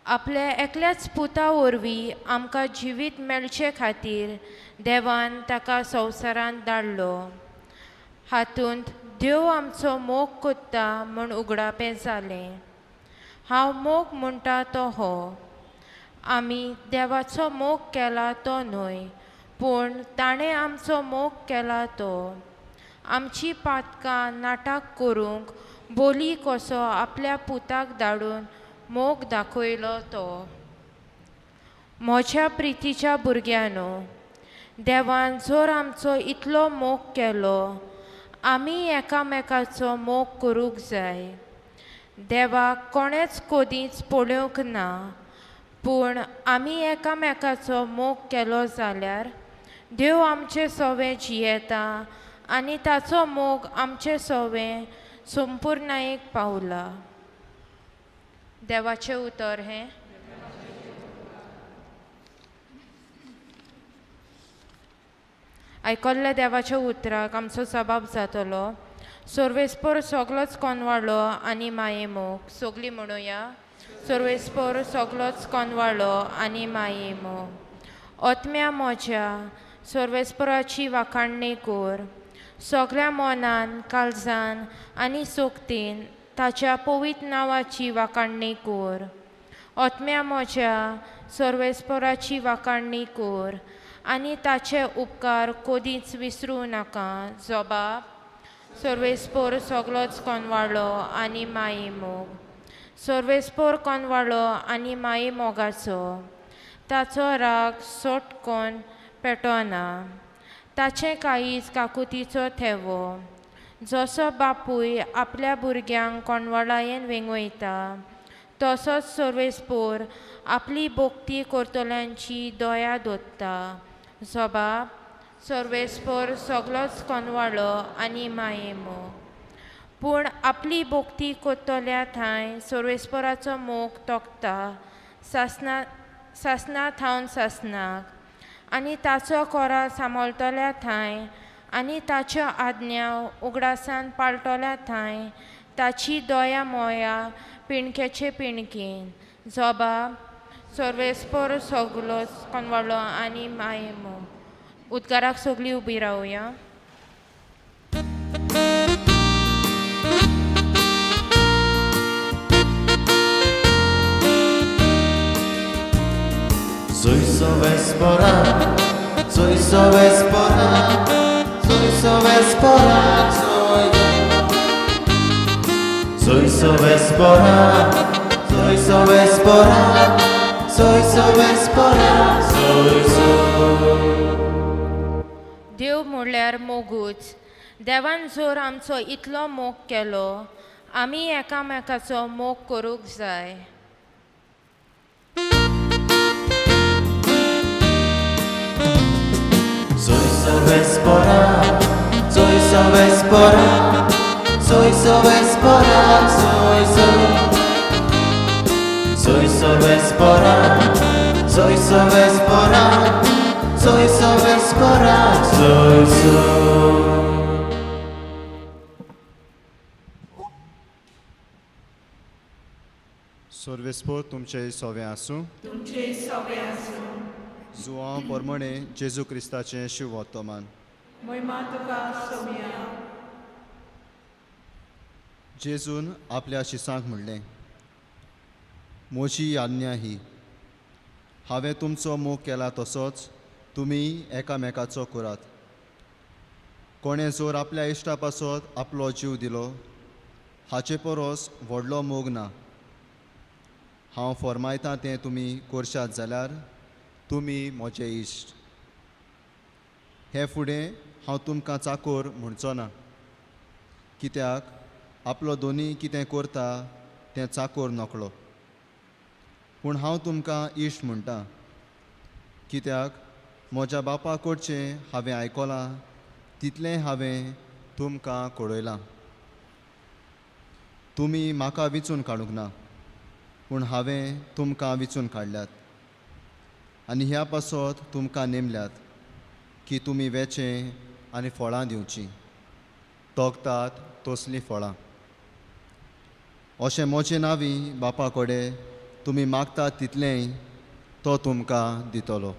आपल्या एकल्याच पुता वरवीं आमकां जिवीत मेळचे खातीर देवान ताका संवसारांत धाडलो. हातूंत देव आमचो मोग कोत्ता म्हूण उगडापें जालें. हांव मोग म्हणटा तो हो, आमी देवाचो मोग केला तो न्हय, पूण ताणें आमचो मोग केला तो. आमची पातकां नाटक करूंक बोली कसो आपल्या पुताक धाडून मोग दाखयलो तो. म्हज्या प्रितीच्या भुरग्यांनो, देवान जर आमचो इतलो मोग केलो, आमी एकामेकाचो मोग करूंक जाय. देवाक कोणेच कदींच पळोवंक ना, पूण आमी एकामेकाचो मोग केलो जाल्यार देव आमचे सवें जियेता आनी ताचो मोग आमचे सवें संपुर्णायेक पावला. देवाचें उतर हें. आयकल्ल्या देवाच्या उतराक आमचो जबाब जातलो. सर्वेस्पर सगलोच कोनवाळो आनी माये मोग. सगलीं म्हणुया, सर्वेस्पर सगलोच कोनवाळो आनी माये मोग. आत्म्या म्हज्या सर्वेस्पराची वाखाणणी कर. सगळ्या मनान, काळजान आनी सोगतीन ताच्या पवित्र नांवाची वाखाणणी कर. आत्म्या म्हज्या सर्वेस्पराची वाखाणणी कर आनी ताचे उपकार कोदीच विसरूं नाका. जोबाब सर्वेस्पोर सगलोच कोनवाळो आनी माये मोग. सर्वेस्पोर कोनवाळो आनी माये मोगाचो. ताचो राग सोटकोन पेटोना. ताचें काळीज काकुतीचो थेवो. जसो बापूय आपल्या भुरग्यांक कोणवाळायेन वेंगयता तसोच सर्वेस्पोर आपली भोक्ती करतल्यांची दया दोत्ता. जोबाब सर्वेस्पोर सगलोच कोनवाळो आनी माये मोग. पूण आपली भोक्ती करतल्या थंय सर्वेस्पोराचो मोग तोखता सासना सासना थावन सासनाक आनी ताचो कोरा सांबाळटल्या थंय आनी ताच्यो आज्ञा उगडासान पाळटल्या थंय ताची दया मोया पिणक्याचे पिणकेन. जोबाब सर्वेस्पोर सगलोच कोनवाळो आनी माये मोग. उदकाराक सगळीं उबी रावया. Soy sovespora, soy sovespora, soy sovespora, soy. Soy sovespora, soy sovespora, soy sovespora, soy soy. देव म्हणल्यार मोगूच. देवान जर आमचो इतलो मोग केलो आमी एकामेकाचो मोग करूंक जाय. Soy sovespora, soy sovespora, soy sovespora, soy soy. Soy sovespora, soy sovespora, soy sovespora, soy soy. सर्वेस्पोर तुमचे सोवे आसूं. तुमचे सवे आसूं. जुवांव परमणे जेजू क्रिस्ताचें शिवोत्तमान. मोहिमा तुका सोमिया. जेजून आपल्या शिसांक म्हणलें, म्हजी आज्ञा ही, हांवें तुमचो मोग केला तसोच तुमी एकामेकाचो करात. कोणें जर आपल्या इश्टा पासत आपलो जीव दिलो हाचे परस व्हडलो मोग ना. हांव फर्मायतां तें तुमी करशात जाल्यार तुमी म्हजे इश्ट. हे फुडें हांव तुमकां चाकोर म्हणचो ना, कित्याक आपलो दोनी कितें करता तें चाकोर नकळो. पूण हांव तुमकां इश्ट म्हणटा, कित्याक म्हज्या बापा कडचें हांवें आयकलां तितलें हांवें तुमकां कळयलां. तुमी म्हाका विचून काडूंक ना, पूण हांवें तुमकां विचून काडल्यात आनी ह्या पासत तुमकां नेमल्यात की तुमी वेचें आनी फळां दिवचीं, तोखतात तसलीं फळां. अशें म्हजे नांवी बापा कडेन तुमी मागतात तितलेंय तो तुमकां दितलो.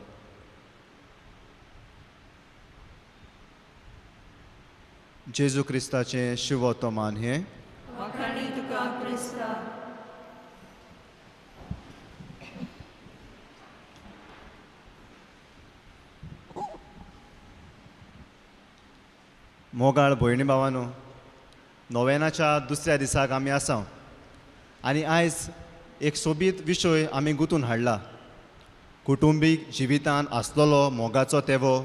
जेजू क्रिस्ताचें शिवोत्तमान हें. वाखाणी तुका क्रिस्ता. मोगाळ भयणी भावानो, नोवेनाच्या दुसऱ्या दिसाक आमी आसा आनी आयज एक सोबीत विशय आमी गुंतून हाडला, कुटुंबीक जिवितान आसलेलो मोगाचो तेवो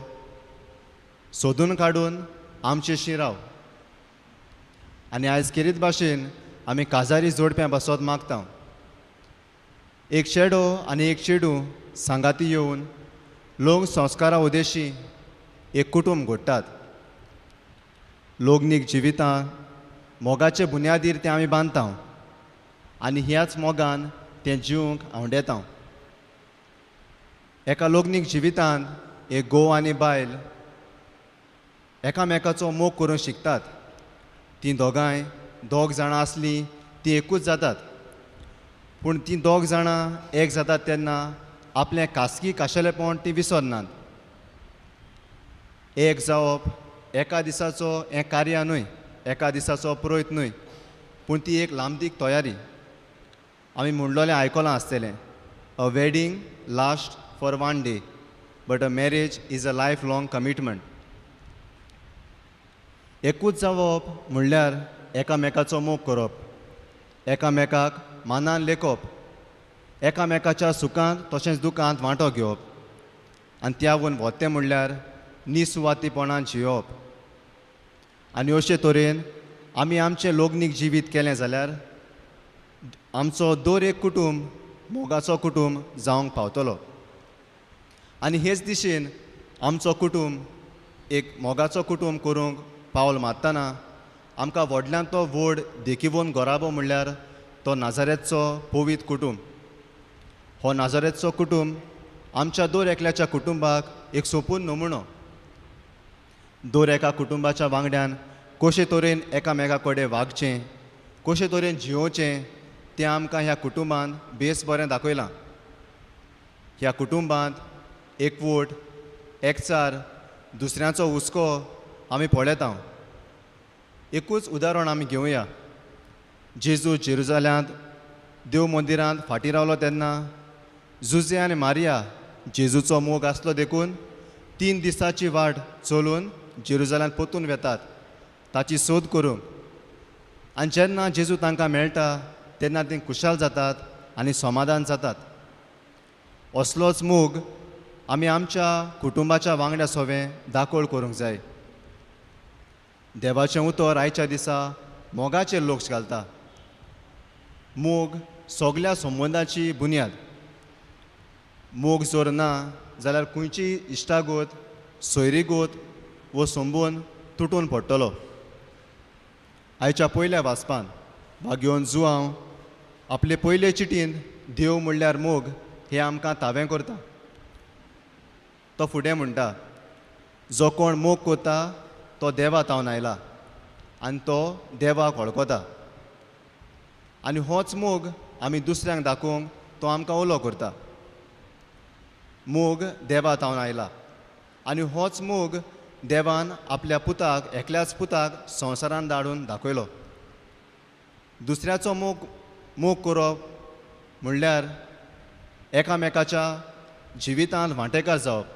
सोदून काडून आमचे शिराव. आनी आयज केरीत भाशेन आमी काजारी जोडप्यां पासत मागता. एक चेडो आनी एक चेडूं सांगाती येवन लोक संस्कारा उद्देशी एक कुटुंब घडटात. लोगनीक जिवितां मोगाचे बुन्यादीर तें आमी बांदता आनी ह्याच मोगान तें जिवंक आंवडेता. एका लोगनीक जिवितांत एक घोव आनी बायल एकामेकाचो मोग करूंक शिकतात. तीं दोगांय दोग जाणां आसलीं तीं एकूच जातात, पूण तीं दोग जाणां एक जातात तेन्ना आपलें खासगी खाशेलेपण तीं विसरनात. एक जावप एका दिसाचो हें कार्य न्हय, एका दिसाचो प्रयत्न न्हय, पूण ती एक लांबदीक तयारी. आमी म्हणलोलें आयकलां आसतलें, a wedding last for one day but a marriage is a life long commitment. एकूच जावप म्हणल्यार एकामेकाचो मोग करप, एकामेकाक मानान लेखप, एकामेकाच्या सुखांत तशेंच दुखांत वांटो घेवप आनी त्यावून व्हत्तें म्हणल्यार निसुवातीपणान जियोवप. आनी अशे तरेन आमी आमचें लोगनीक जिवीत केलें जाल्यार आमचो दर एक कुटूंब मोगाचो कुटूंब जावंक पावतलो. आनी हेच दिशेन आमचो कुटूंब एक मोगाचो कुटूंब करूंक पावल मारतना आमकां व्हडल्यांतलो व्हड देखीवन घराबो म्हणल्यार तो नाजारेतचो पवित्र कुटूंब. हो नाजारेतचो कुटूंब आमच्या दर एकल्याच्या कुटुंबाक एक सोपून नमुनो. दर एका कुटुंबाच्या वांगड्यान कशे तरेन एकामेका कडेन वागचें, कशे तरेन जियोवचें तें आमकां ह्या कुटुंबान बेस बरें दाखयलां. ह्या कुटुंबांत एकवट, एकचार, दुसऱ्यांचो हुस्को आमी पळयता. एकूच उदाहरण आमी घेवया. जेजू जेरुजाल्यांत देव मंदिरांत फाटीं रावलो तेन्ना जुजे आनी मारिया जेजूचो मोग आसलो देखून 3 दिसाची वाट चलून जेरुजाल्यांत परतून वेतात ताची सोद करूंक. आनी जेन्ना जेजू तांकां मेळटा तेन्ना तीं खुशाल जातात आनी समाधान जातात. असलोच मोग आमी आमच्या कुटुंबाच्या वांगड्या सोवें दाखोळ करूंक जाय. देवाचें उतर आयच्या दिसा मोगाचेर लक्ष घालता. मोग सगल्या संबंदाची बुन्याद. मोग जर ना जाल्यार खंयची इश्टागत, सोयरीगत वो संबंद तुटून पडटलो. आयच्या पयल्या वाचपान भाग्योन जुआंव आपले पयले चिटीन देव म्हणल्यार मोग हें आमकां तावें करता. तो फुडें म्हणटा, जो कोण मोग करता तो देवा तावन आयला आनी तो देवाक वळखता. आनी होच मोग आमी दुसऱ्यांक दाखोवंक तो आमकां उलो करता. मोग देवा तावन आयला आनी होच मोग देवान आपल्या पुताक, एकल्याच पुताक संवसारान धाडून दाखयलो. दुसऱ्याचो मोग मोग करप म्हणल्यार एकामेकाच्या जिवितांत वांटेकार जावप,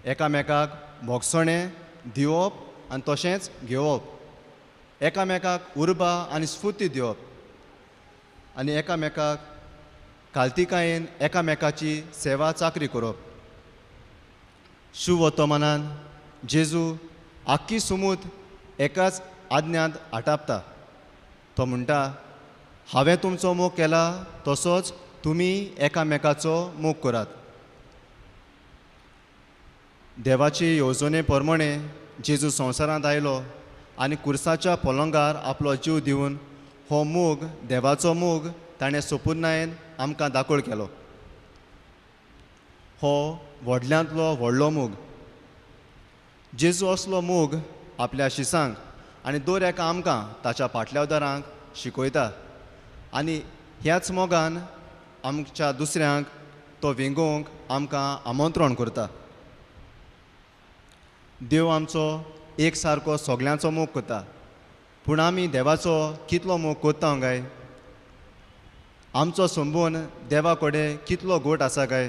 एकामेकाक भोगसणें दिवप आनी तशेंच घेवप, एकामेकाक उर्बा आनी स्फुर्ती दिवप आनी एकामेकाक कालतिकायेन एकामेकाची सेवा चाकरी करप. शुवर्तमानान जेजू आख्खी सुमूत एकाच आज्ञांत आटापता. तो म्हणटा, हांवें तुमचो मोग केला तसोच तुमी एकामेकाचो मोग करात. देवाची येवजणे प्रमाणे जेजू संवसारांत आयलो आनी कुर्साच्या पलंगार आपलो जीव दिवन हो मोग, देवाचो मोग ताणें सोपुर्णायेन आमकां दाखोळ केलो. हो व्हडल्यांतलो व्हडलो मोग. जेजू असलो मोग आपल्या शिसांक आनी दर एका आमकां ताच्या पाटल्यादारांक शिकयता आनी ह्याच मोगान आमच्या दुसऱ्यांक तो वेंगोवंक आमकां आमंत्रण करता. देव आमचो एक सारको सगल्यांचो मोग करता, पूण आमी देवाचो कितलो मोग करता काय? आमचो संबंद देवा कडेन कितलो गोट आसा काय?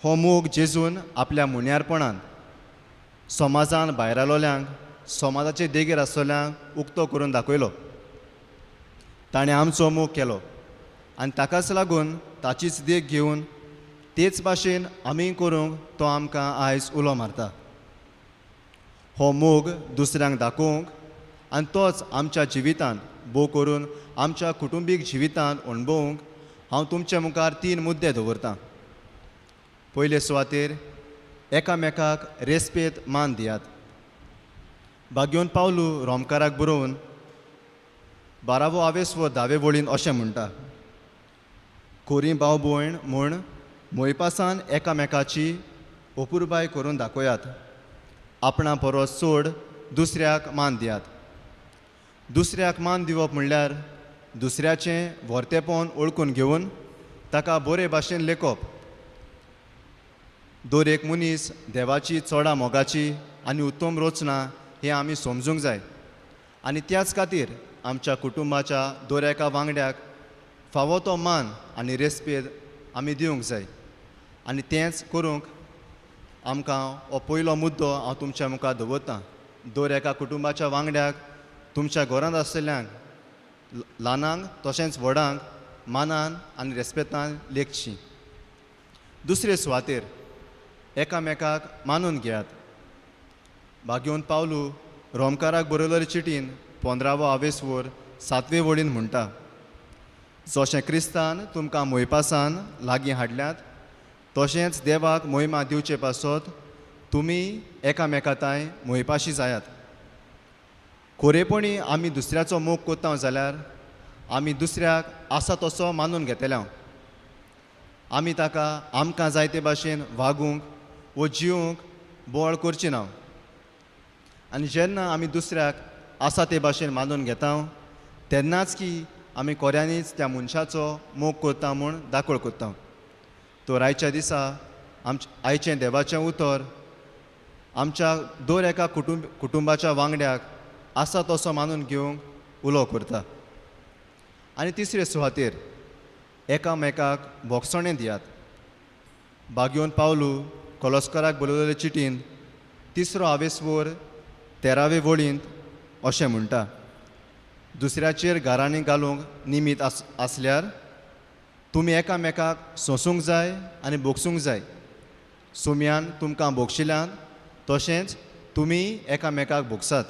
हो मोग जेजून आपल्या मुन्यारपणान समाजान भायर आयलोल्यांक, समाजाचे देगेर आसतल्यांक उक्तो करून दाखयलो. ताणें आमचो मोग केलो आनी ताकाच लागून ताचीच देख घेवन तेच भाशेन आमी करूंक तो आमकां आयज उलो मारता. हो मोग दुसऱ्यांक दाखोवंक आनी तोच आमच्या जिवितांत भोव करून आमच्या कुटुंबीक जिवितांत अणभवूंक हांव तुमचे मुखार 3 मुद्दे दवरतां. पयले सुवातेर एकामेकाक रेस्पेद मान दियात. भाग्योन पावलू रोमकाराक बरोवन 12वो आवेस व 10वे वळीन अशें म्हणटा, खोरी भाव भयण म्हूण मोयपासान एकामेकाची अपुरबाय करून दाखयात, आपणा परस चड दुसऱ्याक मान दियात. दुसऱ्याक मान दिवप म्हणल्यार दुसऱ्याचें व्हरतेपण वळखून घेवन ताका बरे भाशेन लेखप. दर एक मनीस देवाची चोडा मोगाची आनी उत्तम रचना हें आमी समजूंक जाय आनी त्याच खातीर आमच्या कुटुंबाच्या दर एका वांगड्याक फावो तो मान आनी रेस्पेद आमी दिवंक जाय आनी तेंच करूंक आमकां हो पयलो मुद्दो हांव तुमच्या मुखार दवरतां. दर एका कुटुंबाच्या वांगड्याक, तुमच्या घरांत आसतल्यांक, ल्हानांक तशेंच व्हडांक मानान आनी रेस्पेतान लेखची. दुसरे सुवातेर एकामेकाक मानून घेयात. भाग्योन पावलू रोमकाराक बरयल्ले चिटीन 15वो आवेसवर 7वे वळीन म्हणटा, जशें क्रिस्तान तुमकां मोयपासान लागीं हाडल्यात तशेंच देवाक मोहिमा दिवचे पासत तुमी एकामेकाताय मोयपाशी जायात. खरेपणी आमी दुसऱ्याचो मोग करता जाल्यार आमी दुसऱ्याक आसा तसो मानून घेतले. आमी ताका आमकां जाय ते भाशेन वागूंक वो जिवंक बळ करची ना. आनी जेन्ना आमी दुसऱ्याक आसा ते भाशेन मानून घेता तेन्नाच की आमी खऱ्यांनीच त्या मनशाचो मोग करता म्हूण दाखोळ करता. तर आयच्या दिसा आयचें देवाचें उतर आमच्या दर एका कुटुंबाच्या वांगड्याक आसा तसो मानून घेवंक उलो करता. आनी तिसरे सुवातेर एकामेकाक भोगसणें दियात. बागयोन पावलू कोलस्कराक बरयल्ले चिटीन 3रो आवेसवर 13वे वळींत अशें म्हणटा, दुसऱ्याचेर गारांनी घालूंक निमीत आसल्यार तुमी एकामेकाक सोंसूंक जाय आनी भोगसूंक जाय. सुम्यान तुमकां भोगशिल्यान तशेंच तुमी एकामेकाक भोगसात.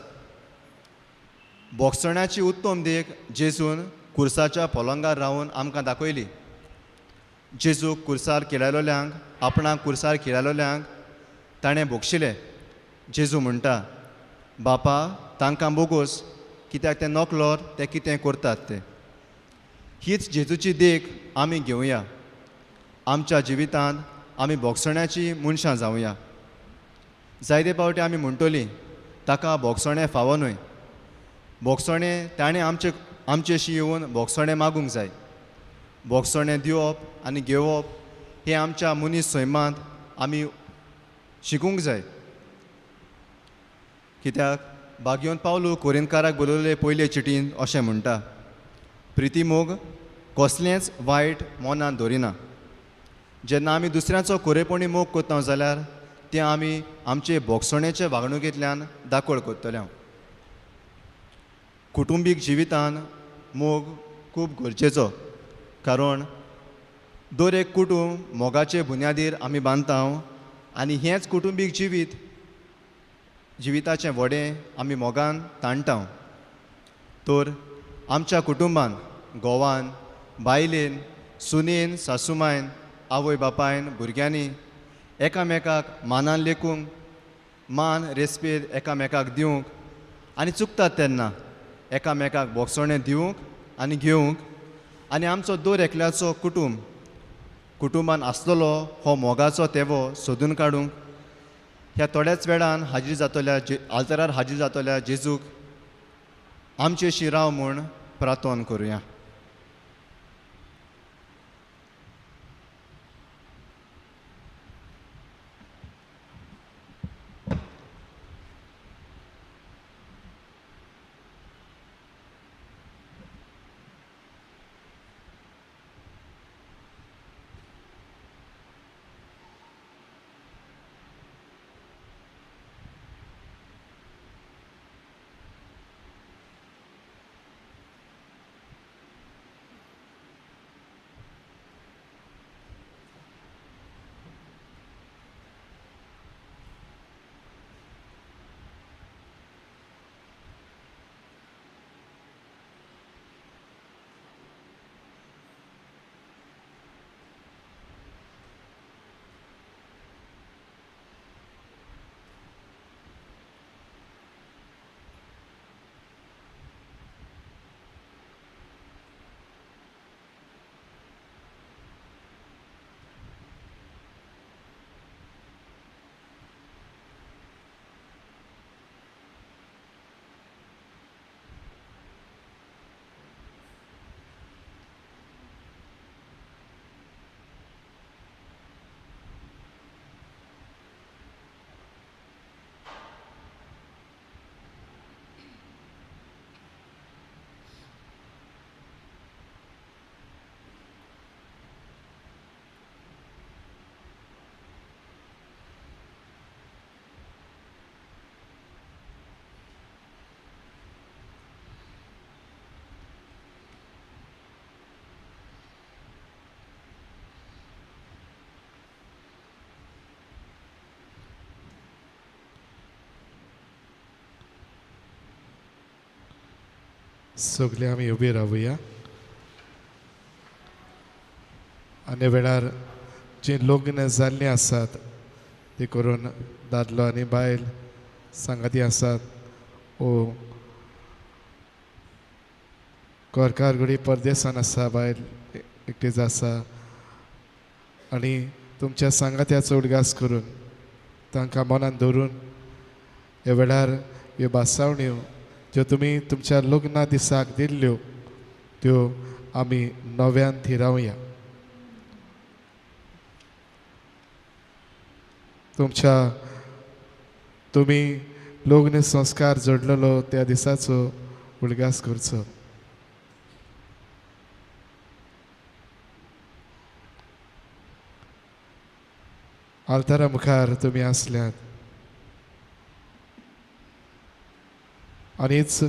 भोगसण्याची उत्तम देख जेजून कुर्साच्या पलंगार रावन आमकां दाखयली. जेजूक कुर्सार किळायलोल्यांक, आपणाक कुर्सार किळायलोल्यांक ताणें भोगशिले. जेजू म्हणटा, बापा तांकां बोगोस, कित्याक ते नकलोर ते कितें करतात ते. हीच जेजूची देख आमी घेवया. आमच्या जिवितांत आमी भोगसण्याची मनशां जावया. जायते पावटी आमी म्हणटली ताका भोगसणें फावो न्हय, भोगसणें ताणें आमचेशी येवन भोगसणें मागूंक जाय. भोगसणें दिवप आनी घेवप हें आमच्या मनीस सैमांत आमी शिकूंक जाय. कित्याक बागयोन पावलू कोरिनकाराक बरयल्ले पयले चिटीन अशें म्हणटा, प्रितीमोग कसलेंच वायट मनान दवरिना. जेन्ना आमी दुसऱ्याचो खरेपणी मोग करता जाल्यार तें आमी आमचे भोगसणेचे वागणुकेंतल्यान दाखोळ करतले. कुटुंबीक जिवितान मोग खूब गरजेचो, कारण दर एक कुटुंब मोगाचे बुन्यादीर आमी बांदता आनी हेंच कुटुंबीक जिविताचें व्हडें आमी मोगान ताणटा. तर आमच्या कुटुंबान घोवान, बायलेन, सुनेन, सासुमायन, आवय बापायन, भुरग्यांनी एकामेकाक मानान लेखूंक, मान रेस्पेद एकामेकाक दिवंक आनी चुकतात तेन्ना एकामेकाक भोगसणें दिवंक आनी घेवंक आनी आमचो दर एकल्याचो कुटुंबान आसलेलो हो मोगाचो तेवो सोदून काडूंक ह्या थोड्याच वेळान हाजीर जातल्या आल्तरार हाजीर जातल्या जेजूक आमचेशी राव म्हूण प्रार्थना करुया. सगळे आमी उबी रावया आनी वेळार जी लग्न जाल्लीं आसात ती करून दादलो आनी बायल सांगाती आसात ओ घरकार घडी परदेसान आसा, बायल एकटीच आसा आनी तुमच्या सांगात्याचो उडगास करून तांकां मनान धरून ह्या वेळार ह्यो भासावण्यो ज्यो तुमी तुमच्या लग्ना दिसाक दिल्ल्यो त्यो आमी नव्यान थिरावया. तुमच्या तुमी लग्न संस्कार जोडलेलो त्या दिसाचो उडगास करचो. आल्तारा मुखार तुमी आसल्यात आनीच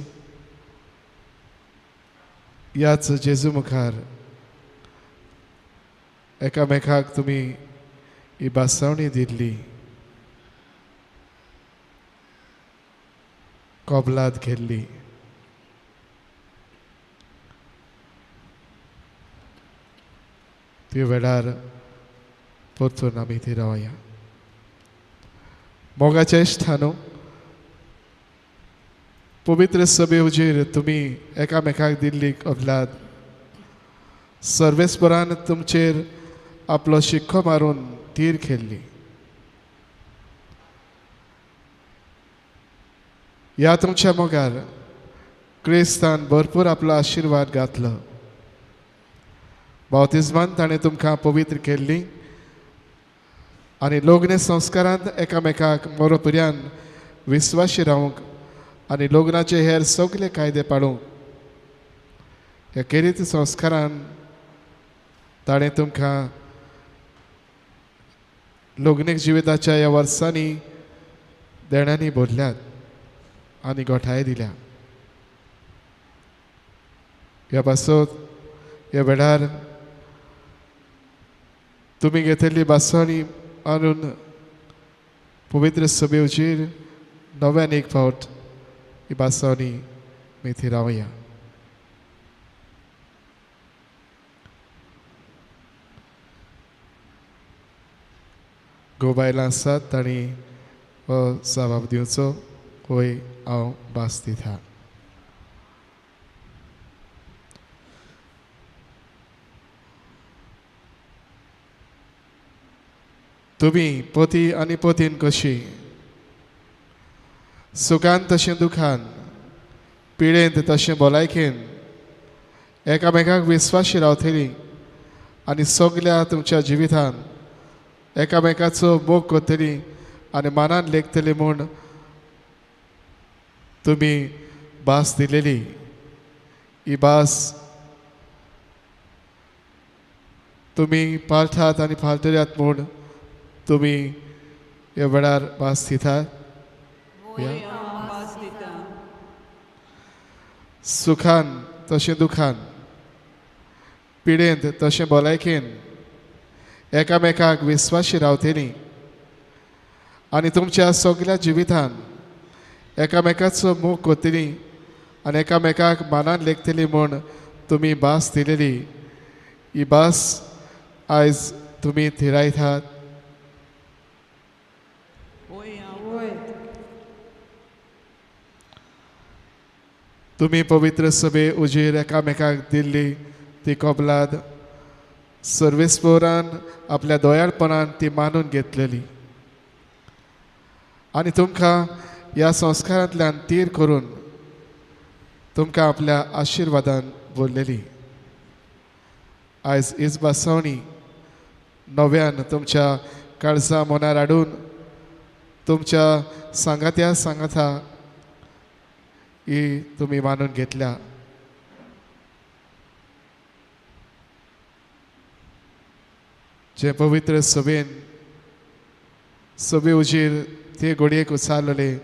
ह्याच जेजू मुखार एकामेकाक तुमी ही भासावणी दिल्ली, कबलात केल्ली. ते वेळार परतून आमी थंय रावया. मोगाच्या इश्टांनो, पवित्र सभे हुजीर तुमी एकामेकाक दिल्ली कबलात सर्वेस्परान तुमचेर आपलो शिक्को मारून तीर खेळ्ळी. ह्या तुमच्या मोगार क्रिस्तान भरपूर आपलो आशिर्वाद घातलो. बाप्तिज्मान ताणें तुमकां पवित्र केल्ली आनी लग्न संस्कारांत एकामेकाक मोरोपर्यान विस्वाशी रावंक आनी लग्नाचे हेर सगळे कायदे पाळूंक ह्या केरीत संस्कारान ताणें तुमकां लग्नीक जिविताच्या ह्या वर्सांनी देण्यांनी भरल्यात आनी गोठाय दिल्या. ह्या पासत ह्या वेळार तुमी घेतिल्ली भासवणी आणून पवित्र सभेचेर नव्यान एक फावट ही भासवणी मी थिरावया. गो बायलां आसात तांणी हो जबाब दिवचो, होय हांव भास दिता. तुमी पती आनी पतीन कशी सुखान तशें दुखान, पिडेंत तशें भलायकेन एकामेकाक विस्वाशी रावतली आनी सगल्या तुमच्या जिवितान एकामेकाचो मोग करतली आनी मानान लेखतली म्हूण तुमी भास दिलेली. ही भास तुमी पाळटात आनी पाळटल्यात म्हूण तुमी ह्या वेळार भास दितात. सुखान तशें दुखान, पिडेंत तशें भलायकेन एकामेकाक विस्वाशी रावतली आनी तुमच्या सगल्या जिवितान एकामेकाचो मोग करतली आनी एकामेकाक मानान लेखतली म्हूण तुमी भास दिलेली. ही भास आयज तुमी थिरायतात. तुमी पवित्र सभे उजीर एकामेकाक दिल्ली ती कबलात सर्वेस्पोरान आपल्या दयाळपणान ती मानून घेतलेली आनी तुमकां ह्या संस्कारांतल्यान तीर करून तुमकां आपल्या आशिर्वादान भरलेली. आयज हीच भासवणी नव्यान तुमच्या काळजा मनार हाडून तुमच्या सांगात्या सांगाता ही तुमी मानून घेतल्या. जे पवित्र सभेन सभे उजीर ते घडयेक उचारलेले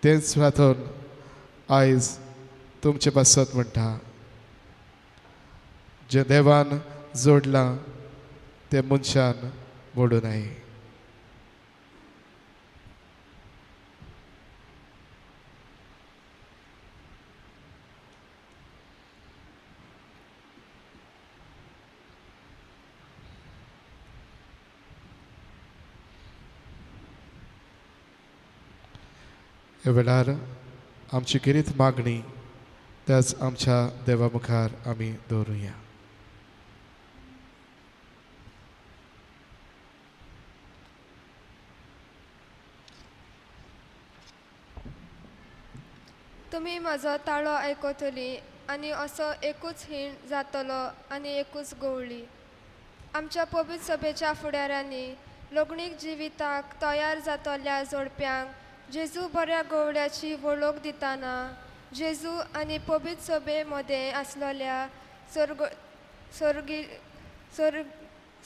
तेंच प्रार्थन आयज तुमचे पासत म्हणटा, जे देवान जोडलां तें मनशान मोडूं नये. ह्या वेळार आमची गिरीत मागणी त्याच आमच्या देवा मुखार आमी दवरुया. तुमी म्हजो ताळो आयकतली आनी असो एकूच हीण जातलो आनी एकूच गवळी. आमच्या पवित्र सभेच्या फुडाऱ्यांनी लग्नीक जिविताक तयार जातल्या जोडप्यांक जेजू बऱ्या गवळ्याची वळख दितना जेजू आनी पवित्र सभे मदें आसलेल्या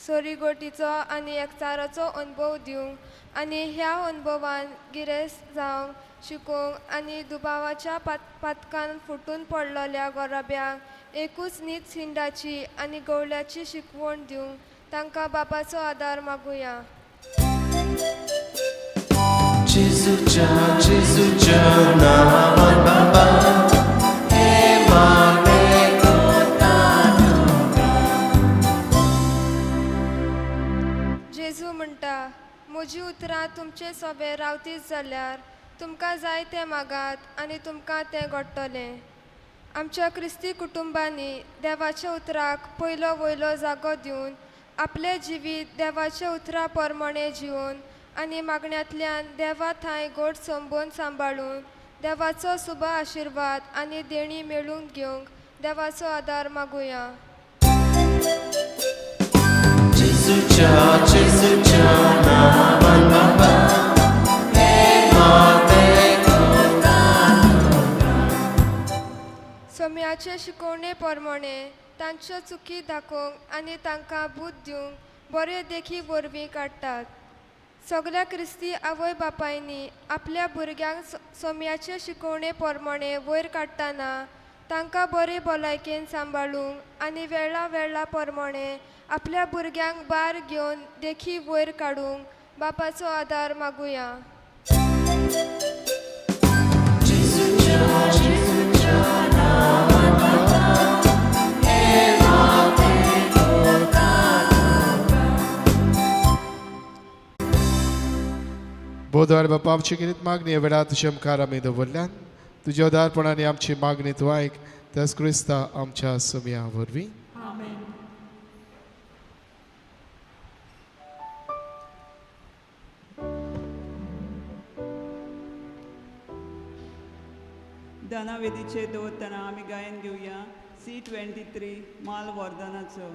सोरिगोटीचो आनी एकचाराचो अनुभव दिवंक आनी ह्या अनुभवान गिरेस्त जावंक शिकोवंक आनी दुबावाच्या पातकान फुटून पडलेल्या गोराब्यांक एकूच नीत सिंडाची आनी गवळ्याची शिकवण दिवंक तांकां बापाचो आदार मागुया. जेजूच्या जेजूच्या नांवान बाबा हे मागणें कोत्ता तुका. जेजू म्हणटा, म्हजी उतरां तुमचे सोबे रावतीच जाल्यार तुमकां जाय तें मागात आनी तुमकां तें घडटलें. आमच्या क्रिस्ती कुटुंबांनी देवाच्या उतराक पयलो वयलो जागो दिवन आपलें जिवीत देवाच्या उतरा प्रमाणें जिवन आनी मागण्यांतल्यान देवा थांय गोड संबंद सांबाळून देवाचो सुबा आशिर्वाद आनी देणी मेळून घेवंक देवाचो आदार मागुया. जेजूच्या जेजूच्या नांवान बाबा हे मागणें कोत्ता तुका. सोम्याचे शिकवणे प्रमाणें तांच्यो चुकी दाखोवंक आनी तांकां बूद दिवंक बरे देखी वरवीं काडटात. सगल्या क्रिस्ती आवय बापायनी आपल्या भुरग्यांक सोम्याचे शिकवणे प्रमाणें वयर काडटना तांकां बरे भलायकेन सांबाळूंक आनी वेळा वेळा प्रमाणें आपल्या भुरग्यांक बार घेवन देखी वयर काडूंक बापाचो आदार मागुया. बोधवार बापा आमची गिरीत मागणी वेळार तुज्या मुखार आमी दवरल्यान तुज्या उदारपणान आमची मागणी तूं आयक त्याच क्रिस्ता आमच्या सुमया वरवीं. दानावेदीचेर दवरतना आमी गायन घेवया C23 माल वर्धनाचो.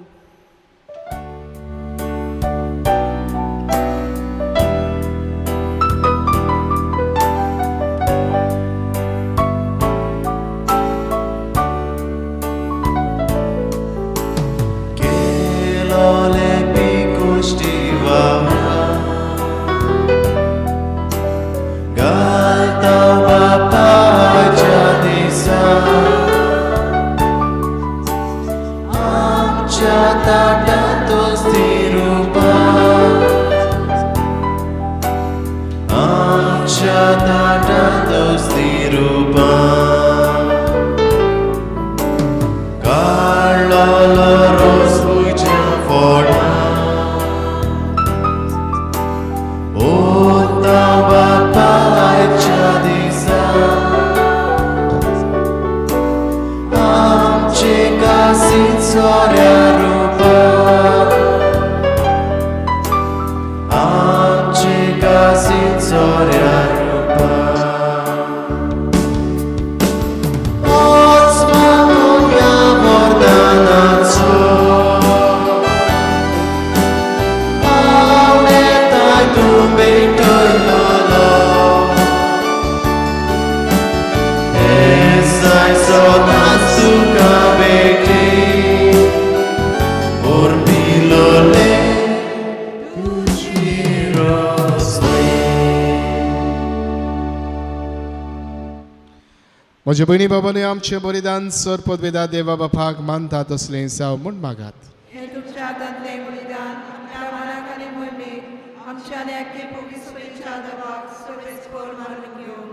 म्हज्या भयणी बाबांनी आमचें बलिदान सर पदवेदा देवा बापाक मानता तसलें जावं म्हूण मागात. हें तुमच्या हातांतलें बलिदान आपल्या मनाक आनी मोहिमेक आमच्या आनी आख्खे पवित्र सभेच्या देवाक सगळेच मारून घेवं.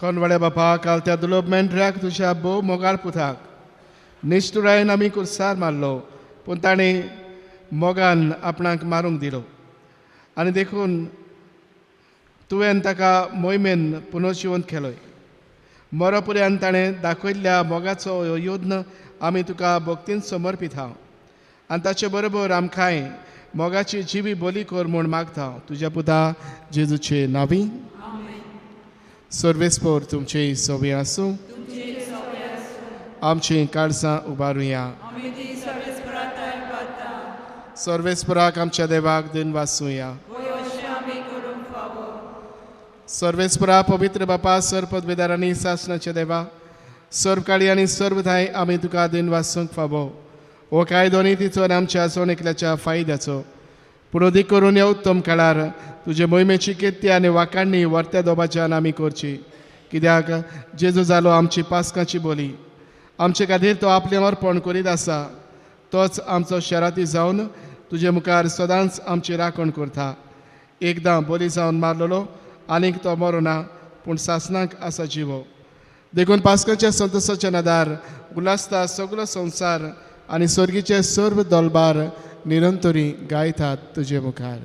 कोणवाड्या बापा काल त्या दुर्लभ मेंढऱ्याक तुज्या भोव मोगाळ पुताक निश्ठुरायेन आमी कुर्सार मारलो पूण ताणें मोगान आपणाक मारूंक दिलो आनी देखून तुवें ताका मोहिमेन पुनर्जिवंत केलोय. मरोपुऱ्यान ताणें दाखयल्ल्या मोगाचो ह्यो यत्न आमी तुका भक्तीन समर्पीत हांव आनी ताचे बरोबर आमकांय मोगाची जिवी बोली कर म्हूण मागता तुज्या पुता जेजूचे नावी. सर्वेस्पोर तुमचे सोबी आसूं. आमची काळजां उबारुया. सर्वेस्पराक आमच्या देवाक दिन वाचुया. सर्वेस्परा पवित्र बापा सर्व पदवेदार आनी सासणाच्या देवा सर्व काळी आनी सर्व धाय आमी तुका दिन वाचूंक फावो. हो कायदो नीतीचो आनी आमच्या सोण एकल्याच्या फायद्याचो पूण अदीक करून ह्या उत्तम काळार तुजे मोहिमेची कीर्ती आनी वाखाणणी वर्त्या दोबाच्यान आमी करची. कित्याक जेजू जालो आमची पास्काची बोली. आमचे खातीर तो आपलें अर्पण करीत आसा. तोच आमचो शराती जावन तुजे मुखार सदांच आमची राखण करता. एकदां बोली जावन मारलेलो आनीक तो मरोना पूण सासणाक आसा जिवो. देखून पास्काच्या संतोषाच्या नदार उल्हासता सगलो संवसार आनी स्वर्गीचे सर्व दलबार निरंतरी गायतात तुजे मुखार.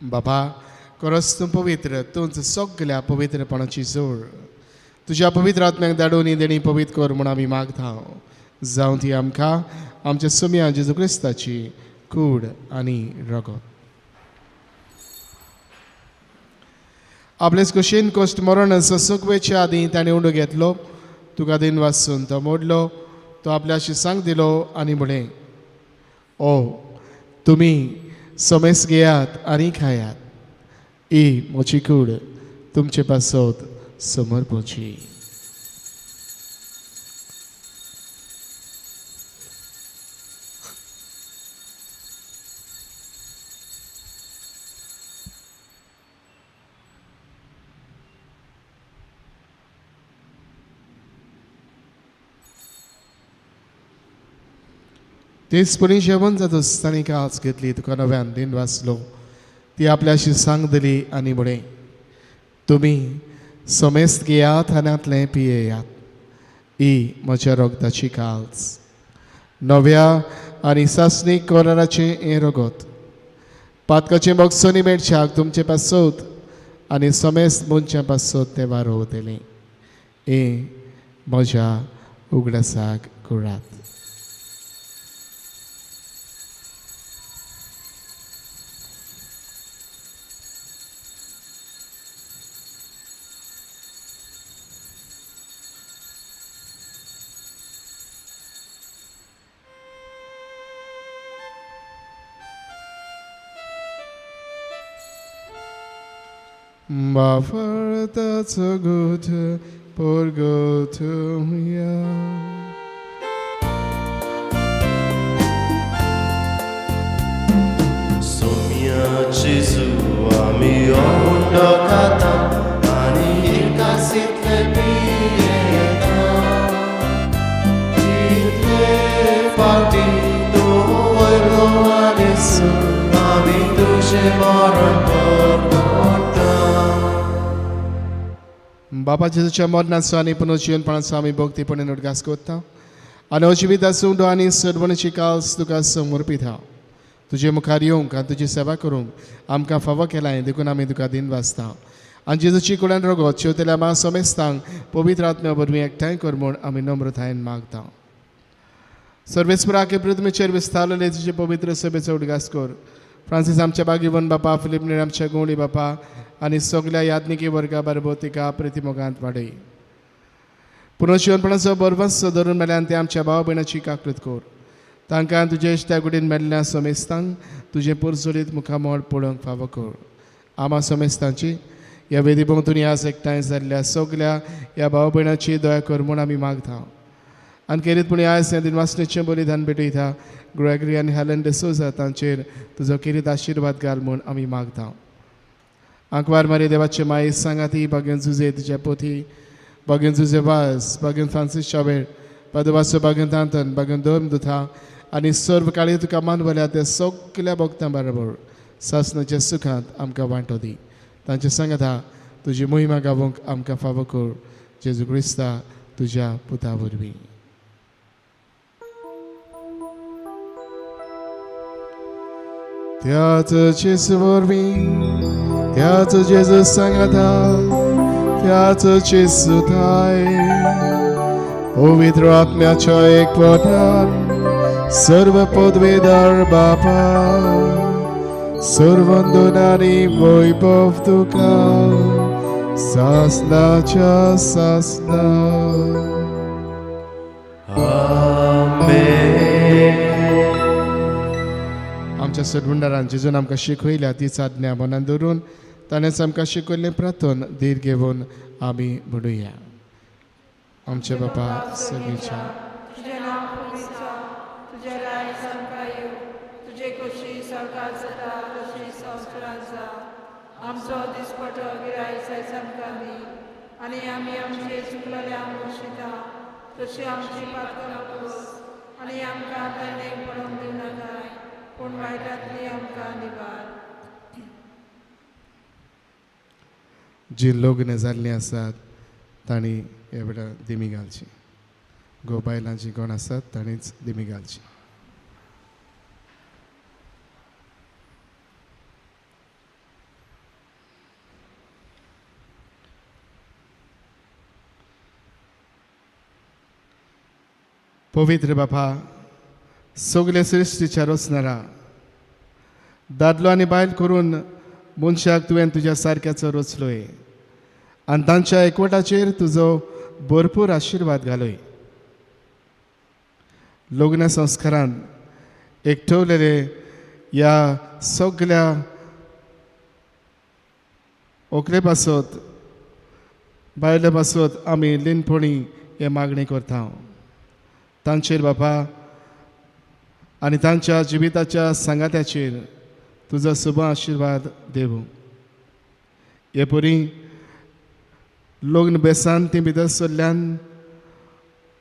बाबा खरोच तूं पवित्र, तूंच सगल्या पवित्रपणाची जोड. तुज्या पवित्र आत्म्याक धाडून ही देणी पवित्र कर म्हूण आमी मागता. जावं ती आमकां आमच्या सुम्या जेजू क्रिस्ताची कूड आनी रगत. आपलेच कुशीन कोश्ट मरण ससुकवेच्या आदीं ताणें उंडो घेतलो, तुका दिन वाचून तो मोडलो, तो आपल्याशी सांग दिलो आनी म्हळें, ओ तुमी समेस घेयात आनी खायात, ही म्हजी कूड तुमचे पासत समर्पची. तेच परी जेवण जातच ताणें कास घेतली, तुका नव्यान दिन वाचलो, ती आपल्याशी सांग दिली आनी म्हळें, तुमी समेस्त घेयात आनी पियेयात, ही म्हज्या रगताची काल्स, नव्या आनी सासणीक कराराचें हें रगत, पातकाचें बक्षणी मेळच्याक तुमचे पासत आनी समेस्त मनशां पासत तें वारोवतलें, हें म्हज्या उगडासाक करात. That's a good por go to ya. Somia Jesu ami ondo kata ani ikasitle pieta itle parti do oilo anesu ami tuje moran por. बाबा जेजूच्या मरणाचो आनी पुनर्जिवनपणाचो आमी भक्तीपणान उडगास करता आनी अजिवीत आसूं आनी सर्वणची काल्स तुका समर्पीत हांव. तुजे मुखार येवंक आनी तुजी सेवा करूंक आमकां फावो केलाय देखून आमी तुका दिन वाचता. आनी जेजूची कुडान रगत शेवतेल्या मा समेस्तांक पवित्र आत्म्या वरवीं एकठांय कर म्हूण आमी नम्रतायेन मागता. सर्वेस्पराके पृथ्वीचेर विस्तारलेले तुजे पवित्र सभेचो उडगास कर. फ्रांसीस आमच्या बागीवन बापा, फिलीप नेर आमच्या गोंवळी बापा आनी सगल्या याज्ञिकी वर्गा बरोबर तिका प्रतिमोगांत वाडय. पुनर्जिवनपणाचो बरवंस धरून मेल्यान ते आमच्या भाव भयणाची काकृत कर. तांकां तुजे इश्टा कुडीन मेल्ल्या समेस्तांक तुजें पोरजोलीत मुखामळ पळोवंक फावो कर. आमा समेस्तांची ह्या वेदी भोंवतणी आज एकठांय जाल्ल्या सगल्या ह्या भाव भयणाची दया कर म्हूण आमी मागता. आनी केरीतपणी आयज ह्या दिनवासनेचें बलिदान भेटयता ग्रेगरी आनी हेलन डिसोजा तांचेर तुजो केरीत आशिर्वाद घाल म्हूण आमी मागता. आंकवार मारी देवाचे माई सांगाती बागेन जुजे तुज्या पोथी बागेन जुजे वास बागेन फ्रांसीस शावेर पादवाचो बागेन तांतन बागेन धर्म दुथा आनी सर्व काळी तुका मानवल्या त्या सगल्या भक्तां बरोबर सासनाच्या सुखांत आमकां वांटो दी. तांचे सांगाता तुजी मोहिमा गावोंक आमकां फावो कर. जेजू क्रिस्ता तुज्या पुता वरवीं. त्याच जेजू वरवीं, त्याच जेजू सांगाता, त्याच जेजू थाय पवित्र आत्म्याच्या एकवटान सर्व पदवेदार बापा सर्वंदनानी वैभव तुका सासनाच्या सासना. आमच्या सदगुंडारान जेजून आमकां शिकयल्या तीच आज्ञा मनान धरून ताणेंच आमकां शिकयल्लें प्रार्थन धीर घेवन आमी म्हणुया. आमचे बापा सगळीच्या तुजें नांव पवित्र जावं, तुजें राज्य आमकां येवं, तुजें खोशी सावकार जाता तशी संवसारांत जावं. आमचो दिसपटो गिरायक आयज आमकां दी आनी आमी आमचे चुकलेल्यांक बक्षिता तशी आमची पातकां पुस आनी आमकां ताणेक पडोवंक दिवनाकाय पूण वायटांतली आमकां निवार. जी लग्न जाल्लीं आसात तांणी ह्या वेळार दिमी घालची. घोव बायलां जीं कोण आसात तांणीच दिमी घालची. पवित्र बापा सगळे सृश्टीच्या रचणारा दादलो आनी बायल करून मनशाक तुवें तुज्या सारक्याचो रचलोय आनी तांच्या एकवटाचेर तुजो भरपूर आशिर्वाद घालोय. लग्न संस्कारान एकठवलेले ह्या सगल्या व्हंकले पासत बायले पासत आमी लिनपणी हे मागणी करता. तांचेर बापा आनी तांच्या जिविताच्या सांगात्याचेर तुजो शुभ आशिर्वाद देवूं. हे परी लग्न बेसान ती भितर सरल्यान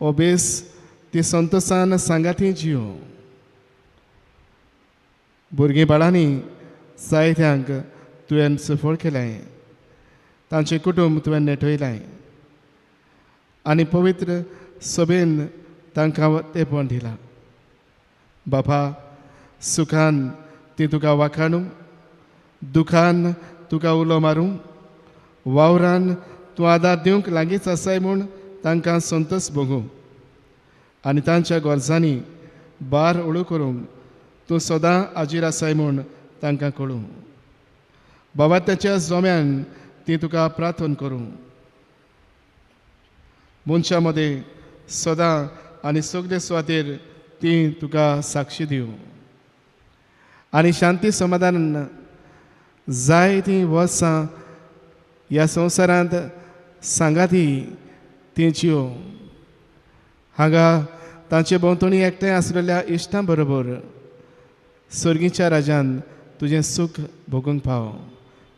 हो बेस ती संतोशान सांगाती जियो. भुरगीं बाळांनी जायत्यांक तुवें सफळ केलें, तांचें कुटुंब तुवें नेटयलें आनी पवित्र सभेन तांकां तेंपण दिलां. बापा सुखान ती तुका वाखाणू, दुखान तुका उलो मारूं, वावरान तूं आदार दिवंक लागींच आसाय म्हूण तांकां संतोष भोगूं आनी तांच्या गरजांनी भार उळू करूंक तूं सदां हाजीर आसाय म्हूण तांकां कळूं. बाबा ताच्या जोम्यान ती तुका प्रार्थन करूं. मनशां मदें सदां आनी सगळे सुवातेर ती तुका साक्षी दिवं आनी शांती समाधान जाय ती वर्सां ह्या संवसारांत सांगाती ती जियो. हांगा तांचे भोंवतणी एकठांय आसलेल्या इश्टां बरोबर सर्गीच्या राजान तुजें सूख भोगूंक पाव.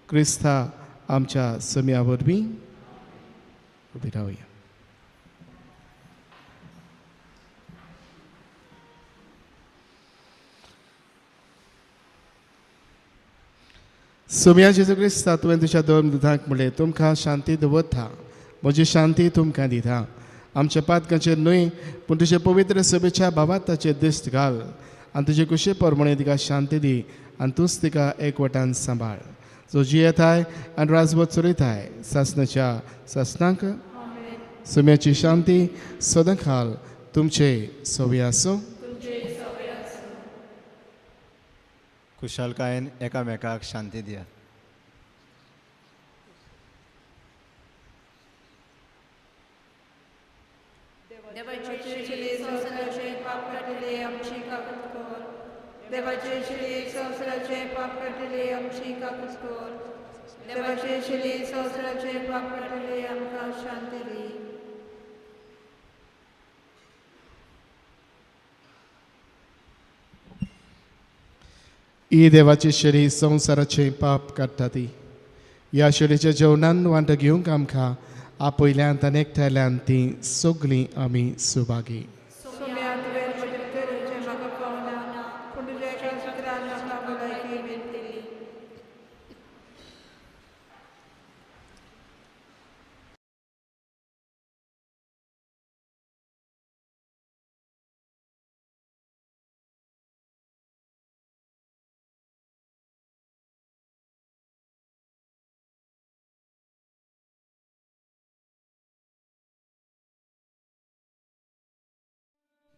क्रिस्ता आमच्या सम्या वरवीं उबी रावया. सोम्या जेजू क्रिस्ता तुवें तुज्या दोन दुधांक म्हणलें तुमकां शांती दवरता, म्हजी शांती तुमकां दिता. आमच्या पातकांचेर न्हय पूण तुजे पवित्र सभेच्या भावार्थाचेर दिश्ट घाल आनी तुजे कुशे प्रमाणे तिका शांती दी आनी तूंच तिका एकवटान सांबाळ जो जियेताय आनी राजवत चलयताय सासनाच्या सासनाक. सुम्याची शांती सदांकाल तुमचे सोबी आसूं. खुशालकायेन एकामेकाक शांती दियात. देवाचे शिले संवसाराचे पाप काडटले आमची काकूत कर. देवाचे शिले संवसाराचे पाप काडटले आमची काकूत कर. देवाचे शिले संवसाराचे पाप काडटले आमकां शांती दी. ही देवाची शरी संवसाराचे पाप काडटा ती ह्या शरीच्या जेवणान वांटो घेवंक आमकां आपयल्यान आनी एकठांयल्यान ती सगळीं आमी सुभागी.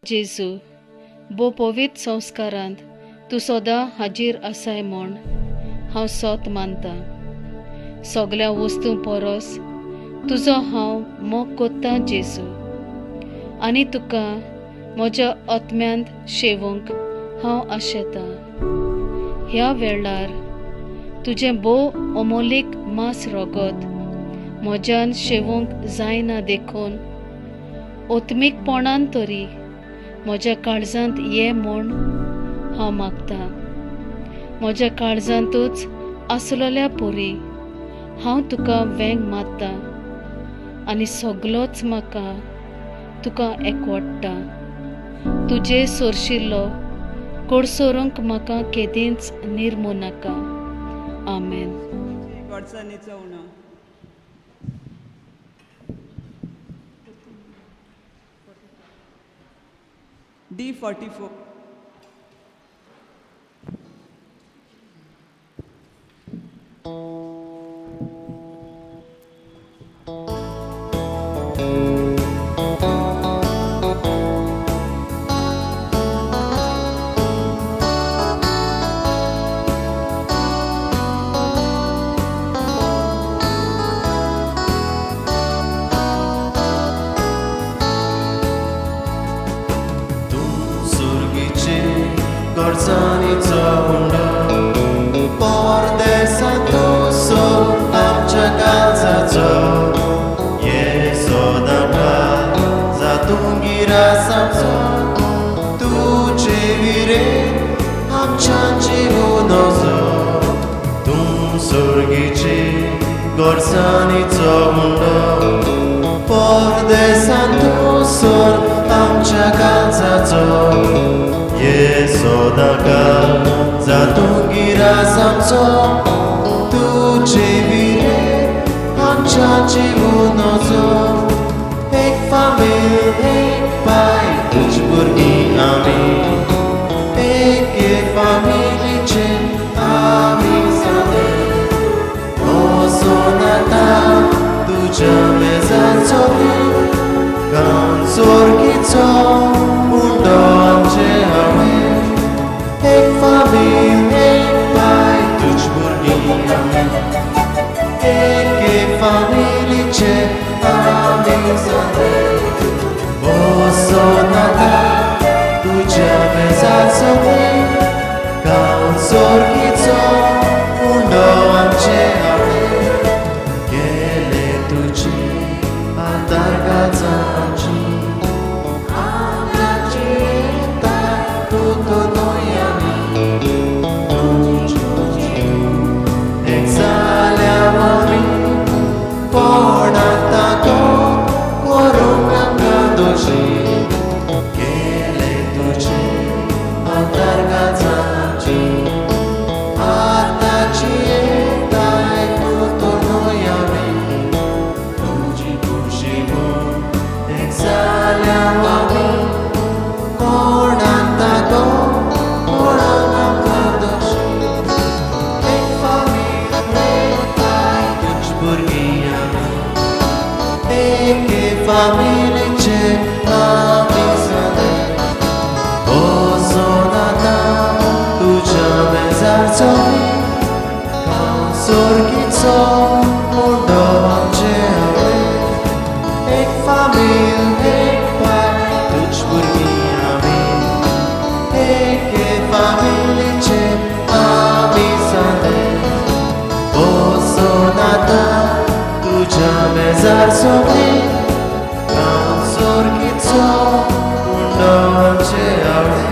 जेजू भोव पवित्र संस्कारांत तूं सदां हाजीर आसाय म्हूण हांव सोत मानता. सगळ्या वस्तूं परस तुजो हांव मोग कोत्तां जेजू आनी तुका म्हज्या आत्म्यांत शेवूंक हांव आशेतां. ह्या वेळार तुजें भोव अमोलीक मांस रगत म्हज्यान शेवूंक जायना देखून आत्मीकपणान तरी म्हज्या काळजांत ये म्हूण हांव मागतां. म्हज्या काळजांतूच आसलेल्या परी हांव तुका वेंग मारता आनी सगलोच म्हाका तुका एकवडटा. तुजे सोरशिल्लो कोडसोरूंक म्हाका केदींच निर्मू नाका. आमेन. D44. Andar आमी हांव सोर्गीचो हुंडोचे आळे.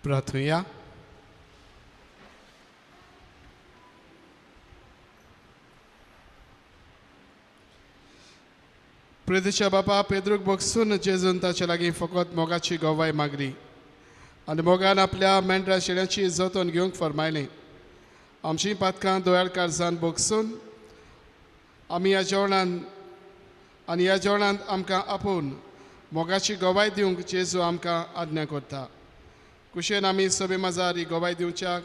प्रार्थुया. प्रेदेच्या बापा पेद्रूक बगसून जेजून ताचे लागीं फकत मोगाची गवाय मागली आनी मोगान आपल्या मेंढरा शेळ्यांची जतन घेवंक फरमायलें. आमची पातकां दोयाळ काळजान बगसून आमी ह्या जेवणान आनी ह्या जेवणांत आमकां आपोवन मोगाची गवाय दिवंक जेजू आमकां आज्ञा करता. कुशेन आमी सभे माजार ही गवाय दिवच्याक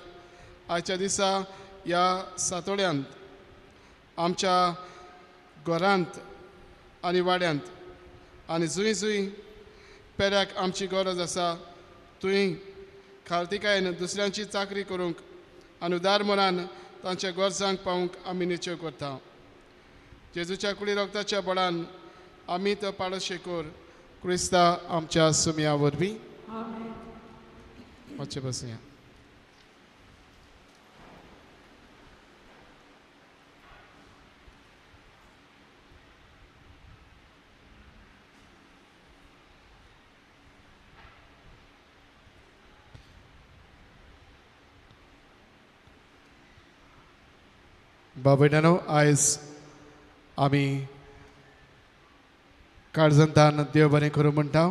आयच्या दिसा ह्या सातोड्यांत आमच्या घरांत आनी वाड्यांत आनी जुंय जुंय पेऱ्याक आमची गरज आसा थंय खालतिकायेन दुसऱ्यांची चाकरी करूंक आनी उदार मनान तांच्या गरजांक पावूंक आमी निश्चय करता. जेजूच्या कुडी रक्ताच्या बळान आमी तो पाडोशी कर क्रिस्ता आमच्या सुमया वरवीं. मातशें बसया. भाव भयणांनो, आयज आमी काळजांतान देव बरें करूं म्हणटा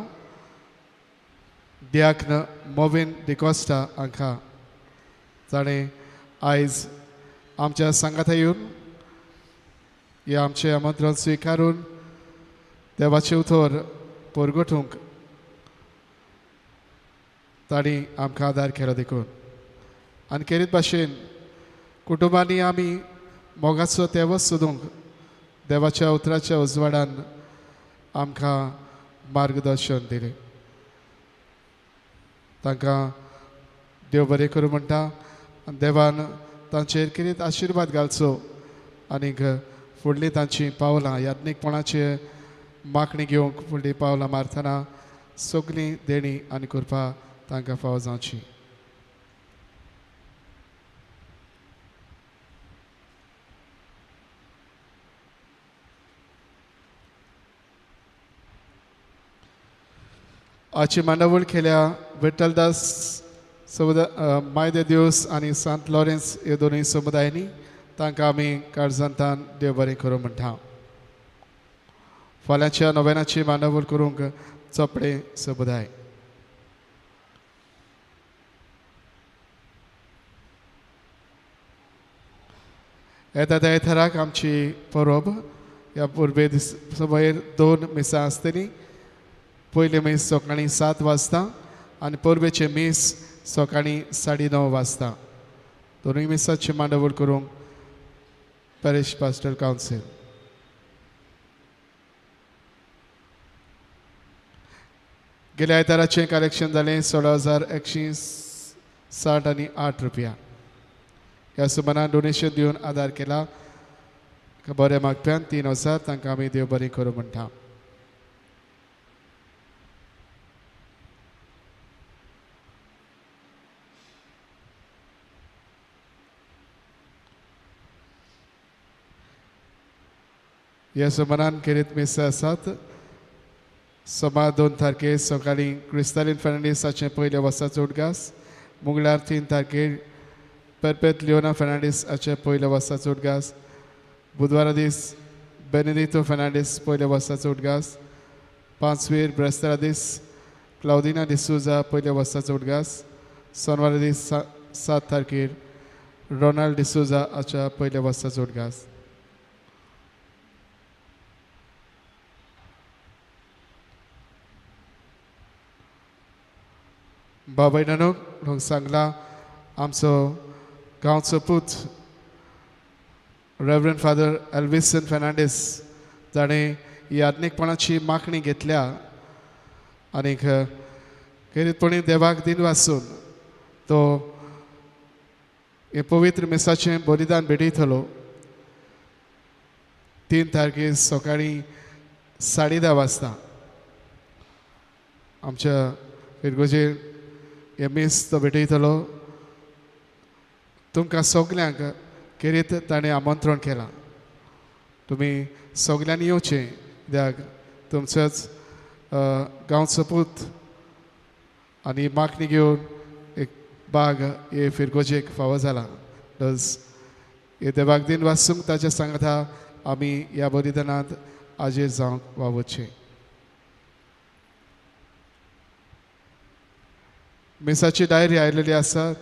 दियाक्न मोविन डिकॉस्टा हांकां, जाणें आयज आमच्या सांगाता येवन हे आमचें आमंत्रण स्विकारून देवाचें उतर परगटूंक तांणी आमकां आदार केलो देखून. आनी खेरीत भाशेन कुटुंबांनी आमी मोगाचो तेवस सोदूंक देवाच्या उतराच्या उजवाडान आमकां मार्गदर्शन दिलें. तांकां देव बरें करूं म्हणटा आनी देवान तांचेर खेरीत आशिर्वाद घालचो आनीक फुडलीं तांचीं पावलां याज्ञीकपणाचे मागणी घेवंक फुडलीं पावलां मारतना सगळीं देणी आनी कृपा तांकां फावो जावची. आजची मांडावळ केल्या विठ्ठलदास समुदाय, मायदे दिवस आनी सांत लॉरेन्स ह्यो दोनूय समुदायांनी तांकां आमी काळजांतान देव बरें करूं म्हणटा. फाल्यांच्या नोवेनाची मांडावळ करूंक चोपडे समुदाय. येता त्या आयताराक आमची परब ह्या पुर्बे दीस समयर 2 मिसां आसतलीं. पयलें मीस सकाळीं 7 वाजता आनी परबेचें मीस सकाळीं 9:30 वाजता. दोनूय मिसाची मांडावळ करूंक पॅरिश पास्टर कावन्सील. गेल्या आयताराचें कलेक्शन जालें 16,160 आनी 8 रुपया. ह्या सुमारान डोनेशन दिवन आदार केला बऱ्या मागप्यान 3,000. तांकां आमी देव बरें करूं म्हणटा. ह्या सुमारान खेरीत मिसां आसात. सोमार 2 तारखेर सकाळीं क्रिस्तालीन फेर्नांडीस हाचें पयल्या वर्साचो उदगास, मंगळार 3 तारखेर परपेत लियोना फेर्नांडीस हाचें पयल्या वर्साचो उदगास, बुधवारा दीस बेनेदितो फेर्नांडीस पयल्या वर्साचो उदगास, 5वेर ब्रेस्तारा दीस क्लावदिना डिसोजा पयल्या वर्साचो उदगास, सोनवारा दीस 7 तारखेर रोनाल्ड डिसोजा हाच्या पयल्या वर्साचो उदगास. बाबायणानो सांगला आमचो गांवचो पूत रेवरंड फादर एल्विसन फेर्नांडीस जाणें याज्ञीकपणाची मागणी घेतल्या आनीक खेरीतपणी देवाक दिन वासून तो हे पवित्र मिसाचें बलिदान भेटयतलो. 3 तारखेर सकाळीं 10:30 वाजता आमच्या फिरगोजेर हे मीस तो भेटयतलो. तुमकां सगल्यांक खेरीत ताणें आमंत्रण केलां, तुमी सगल्यांनी येवचें कित्याक तुमचोच गांवचो पूत आनी मागणी घेवन एक बाग हे फिरगोजेक फावो जाला. प्लस हे देवाक दिन वासूंक ताच्या सांगता आमी ह्या बलिदानांत आजेर जावंक वावुरचें. मिसाची डायरी आयलेली आसा.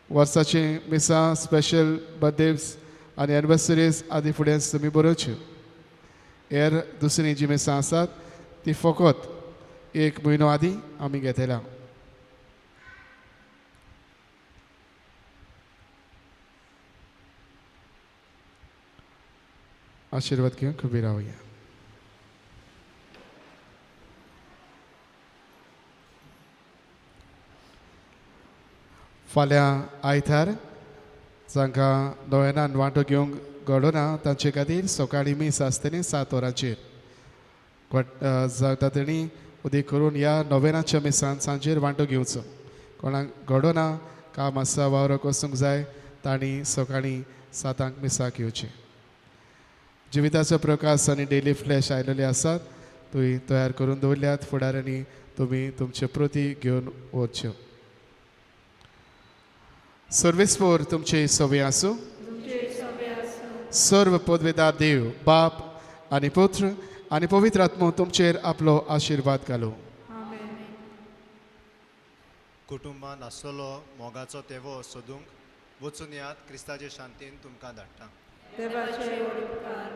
वर्साची मिसां, स्पेशल बर्थडेज आनी एनिवर्सरीज आदी फुडें तुमी बरोवच्यो. हेर दुसरीं जीं मिसां आसात ती फकत 1 म्हयनो आदीं आमी घेतल्या. आशिर्वाद घेवन उबी रावया. फाल्यां आयतार जांकां नोवेनान वांटो घेवंक घडना तांचे खातीर सकाळीं मीस आसतली 7 वरांचेर. जाता तेणी उदीक करून ह्या नोवेनाच्या मिसान सांजेर वांटो घेवचो. कोणाक घडना काम आसा वावराक वचूंक जाय तांणी सकाळीं 7 मिसाक येवचें. जिविताचो प्रकाश आनी डेली फ्लॅश आयलेले आसात, तुवें तयार करून दवरल्यात. फुडारांनी तुमी तुमच्यो प्रती घेवन वचच्यो. सर्वेस्पोर तुमचे सवे आसूं. सर्व पदवेदार देव बाप आनी पुत्र आनी पवित्र आत्मो तुमचेर आपलो आशिर्वाद घालूं. कुटुंबान आसलेलो मोगाचो तेवो सोदूंक वचून यात. क्रिस्ताचे शांतीन तुमकां धाडटा. देवाचे उपकार.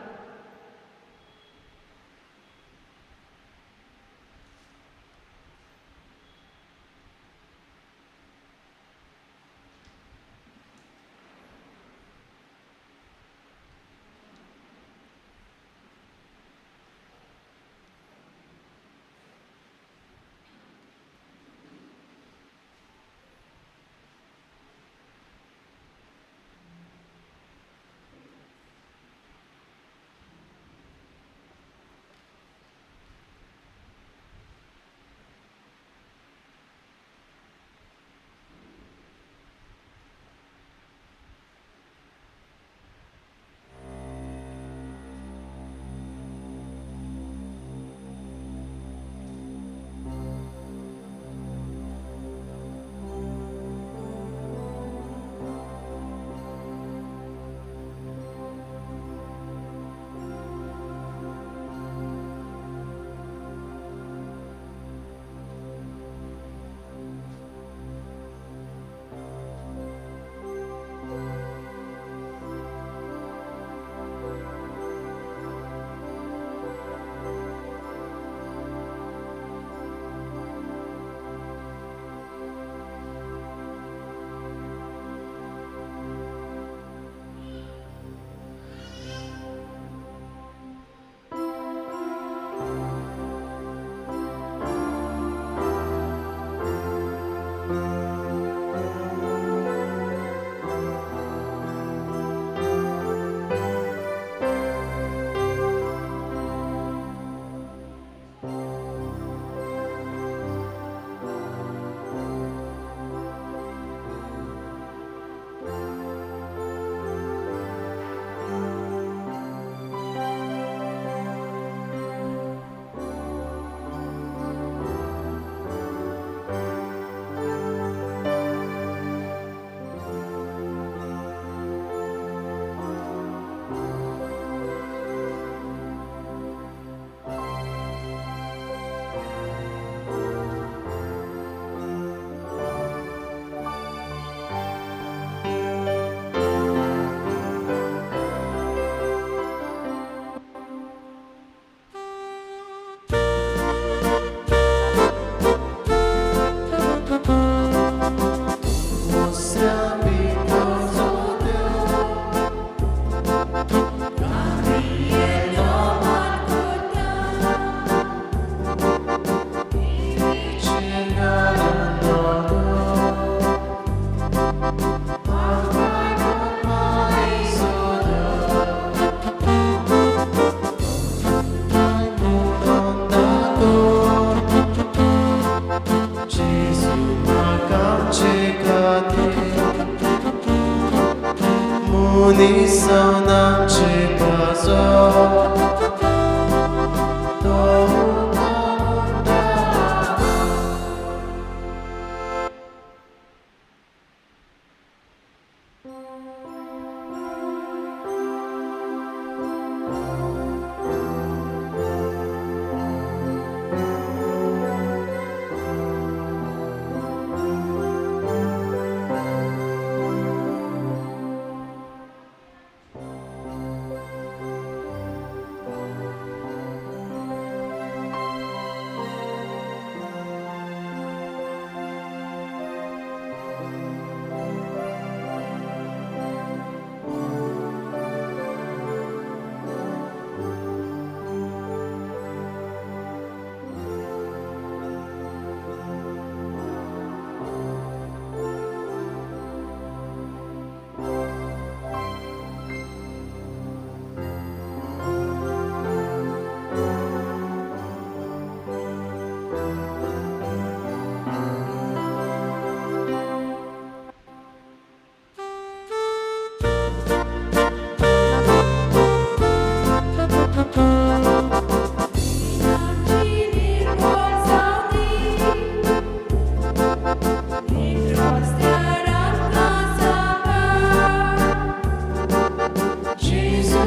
Jesus.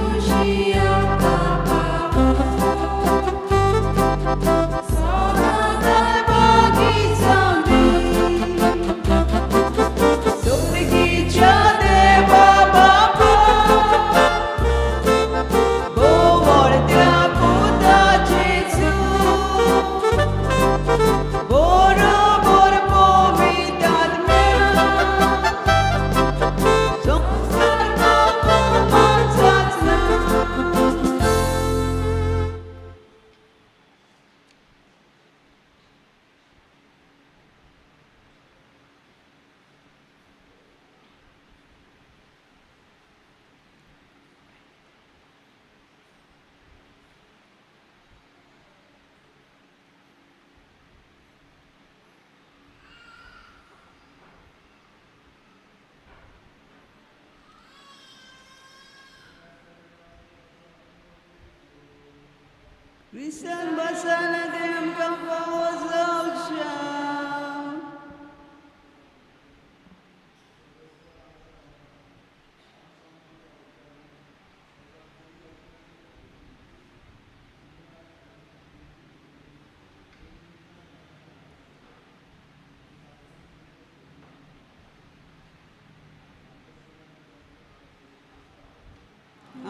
क्रिस्तान बसला तें आमकां फावो जावचें.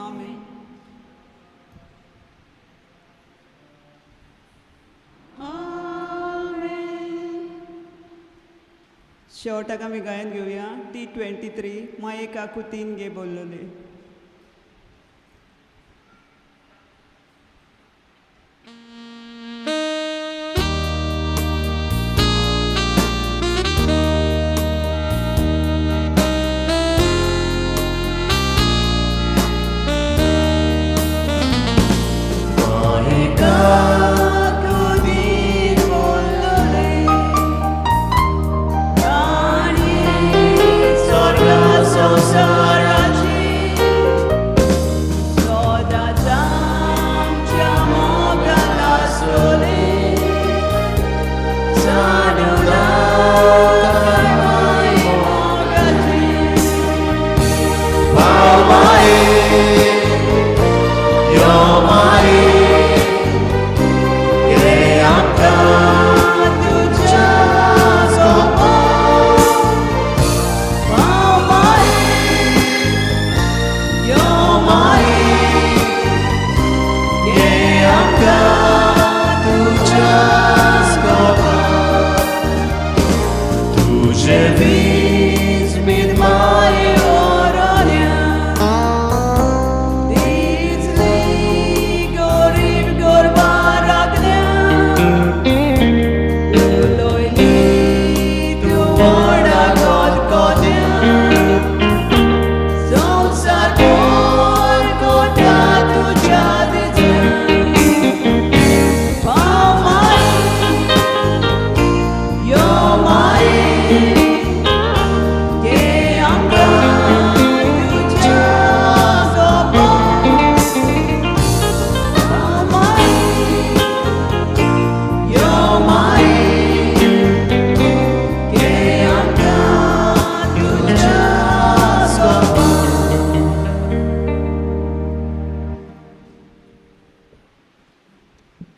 आमेन. आमेन. शेवटाक आमी गायन घेवया T 23 माये काकू तीन गे बोल्लोले.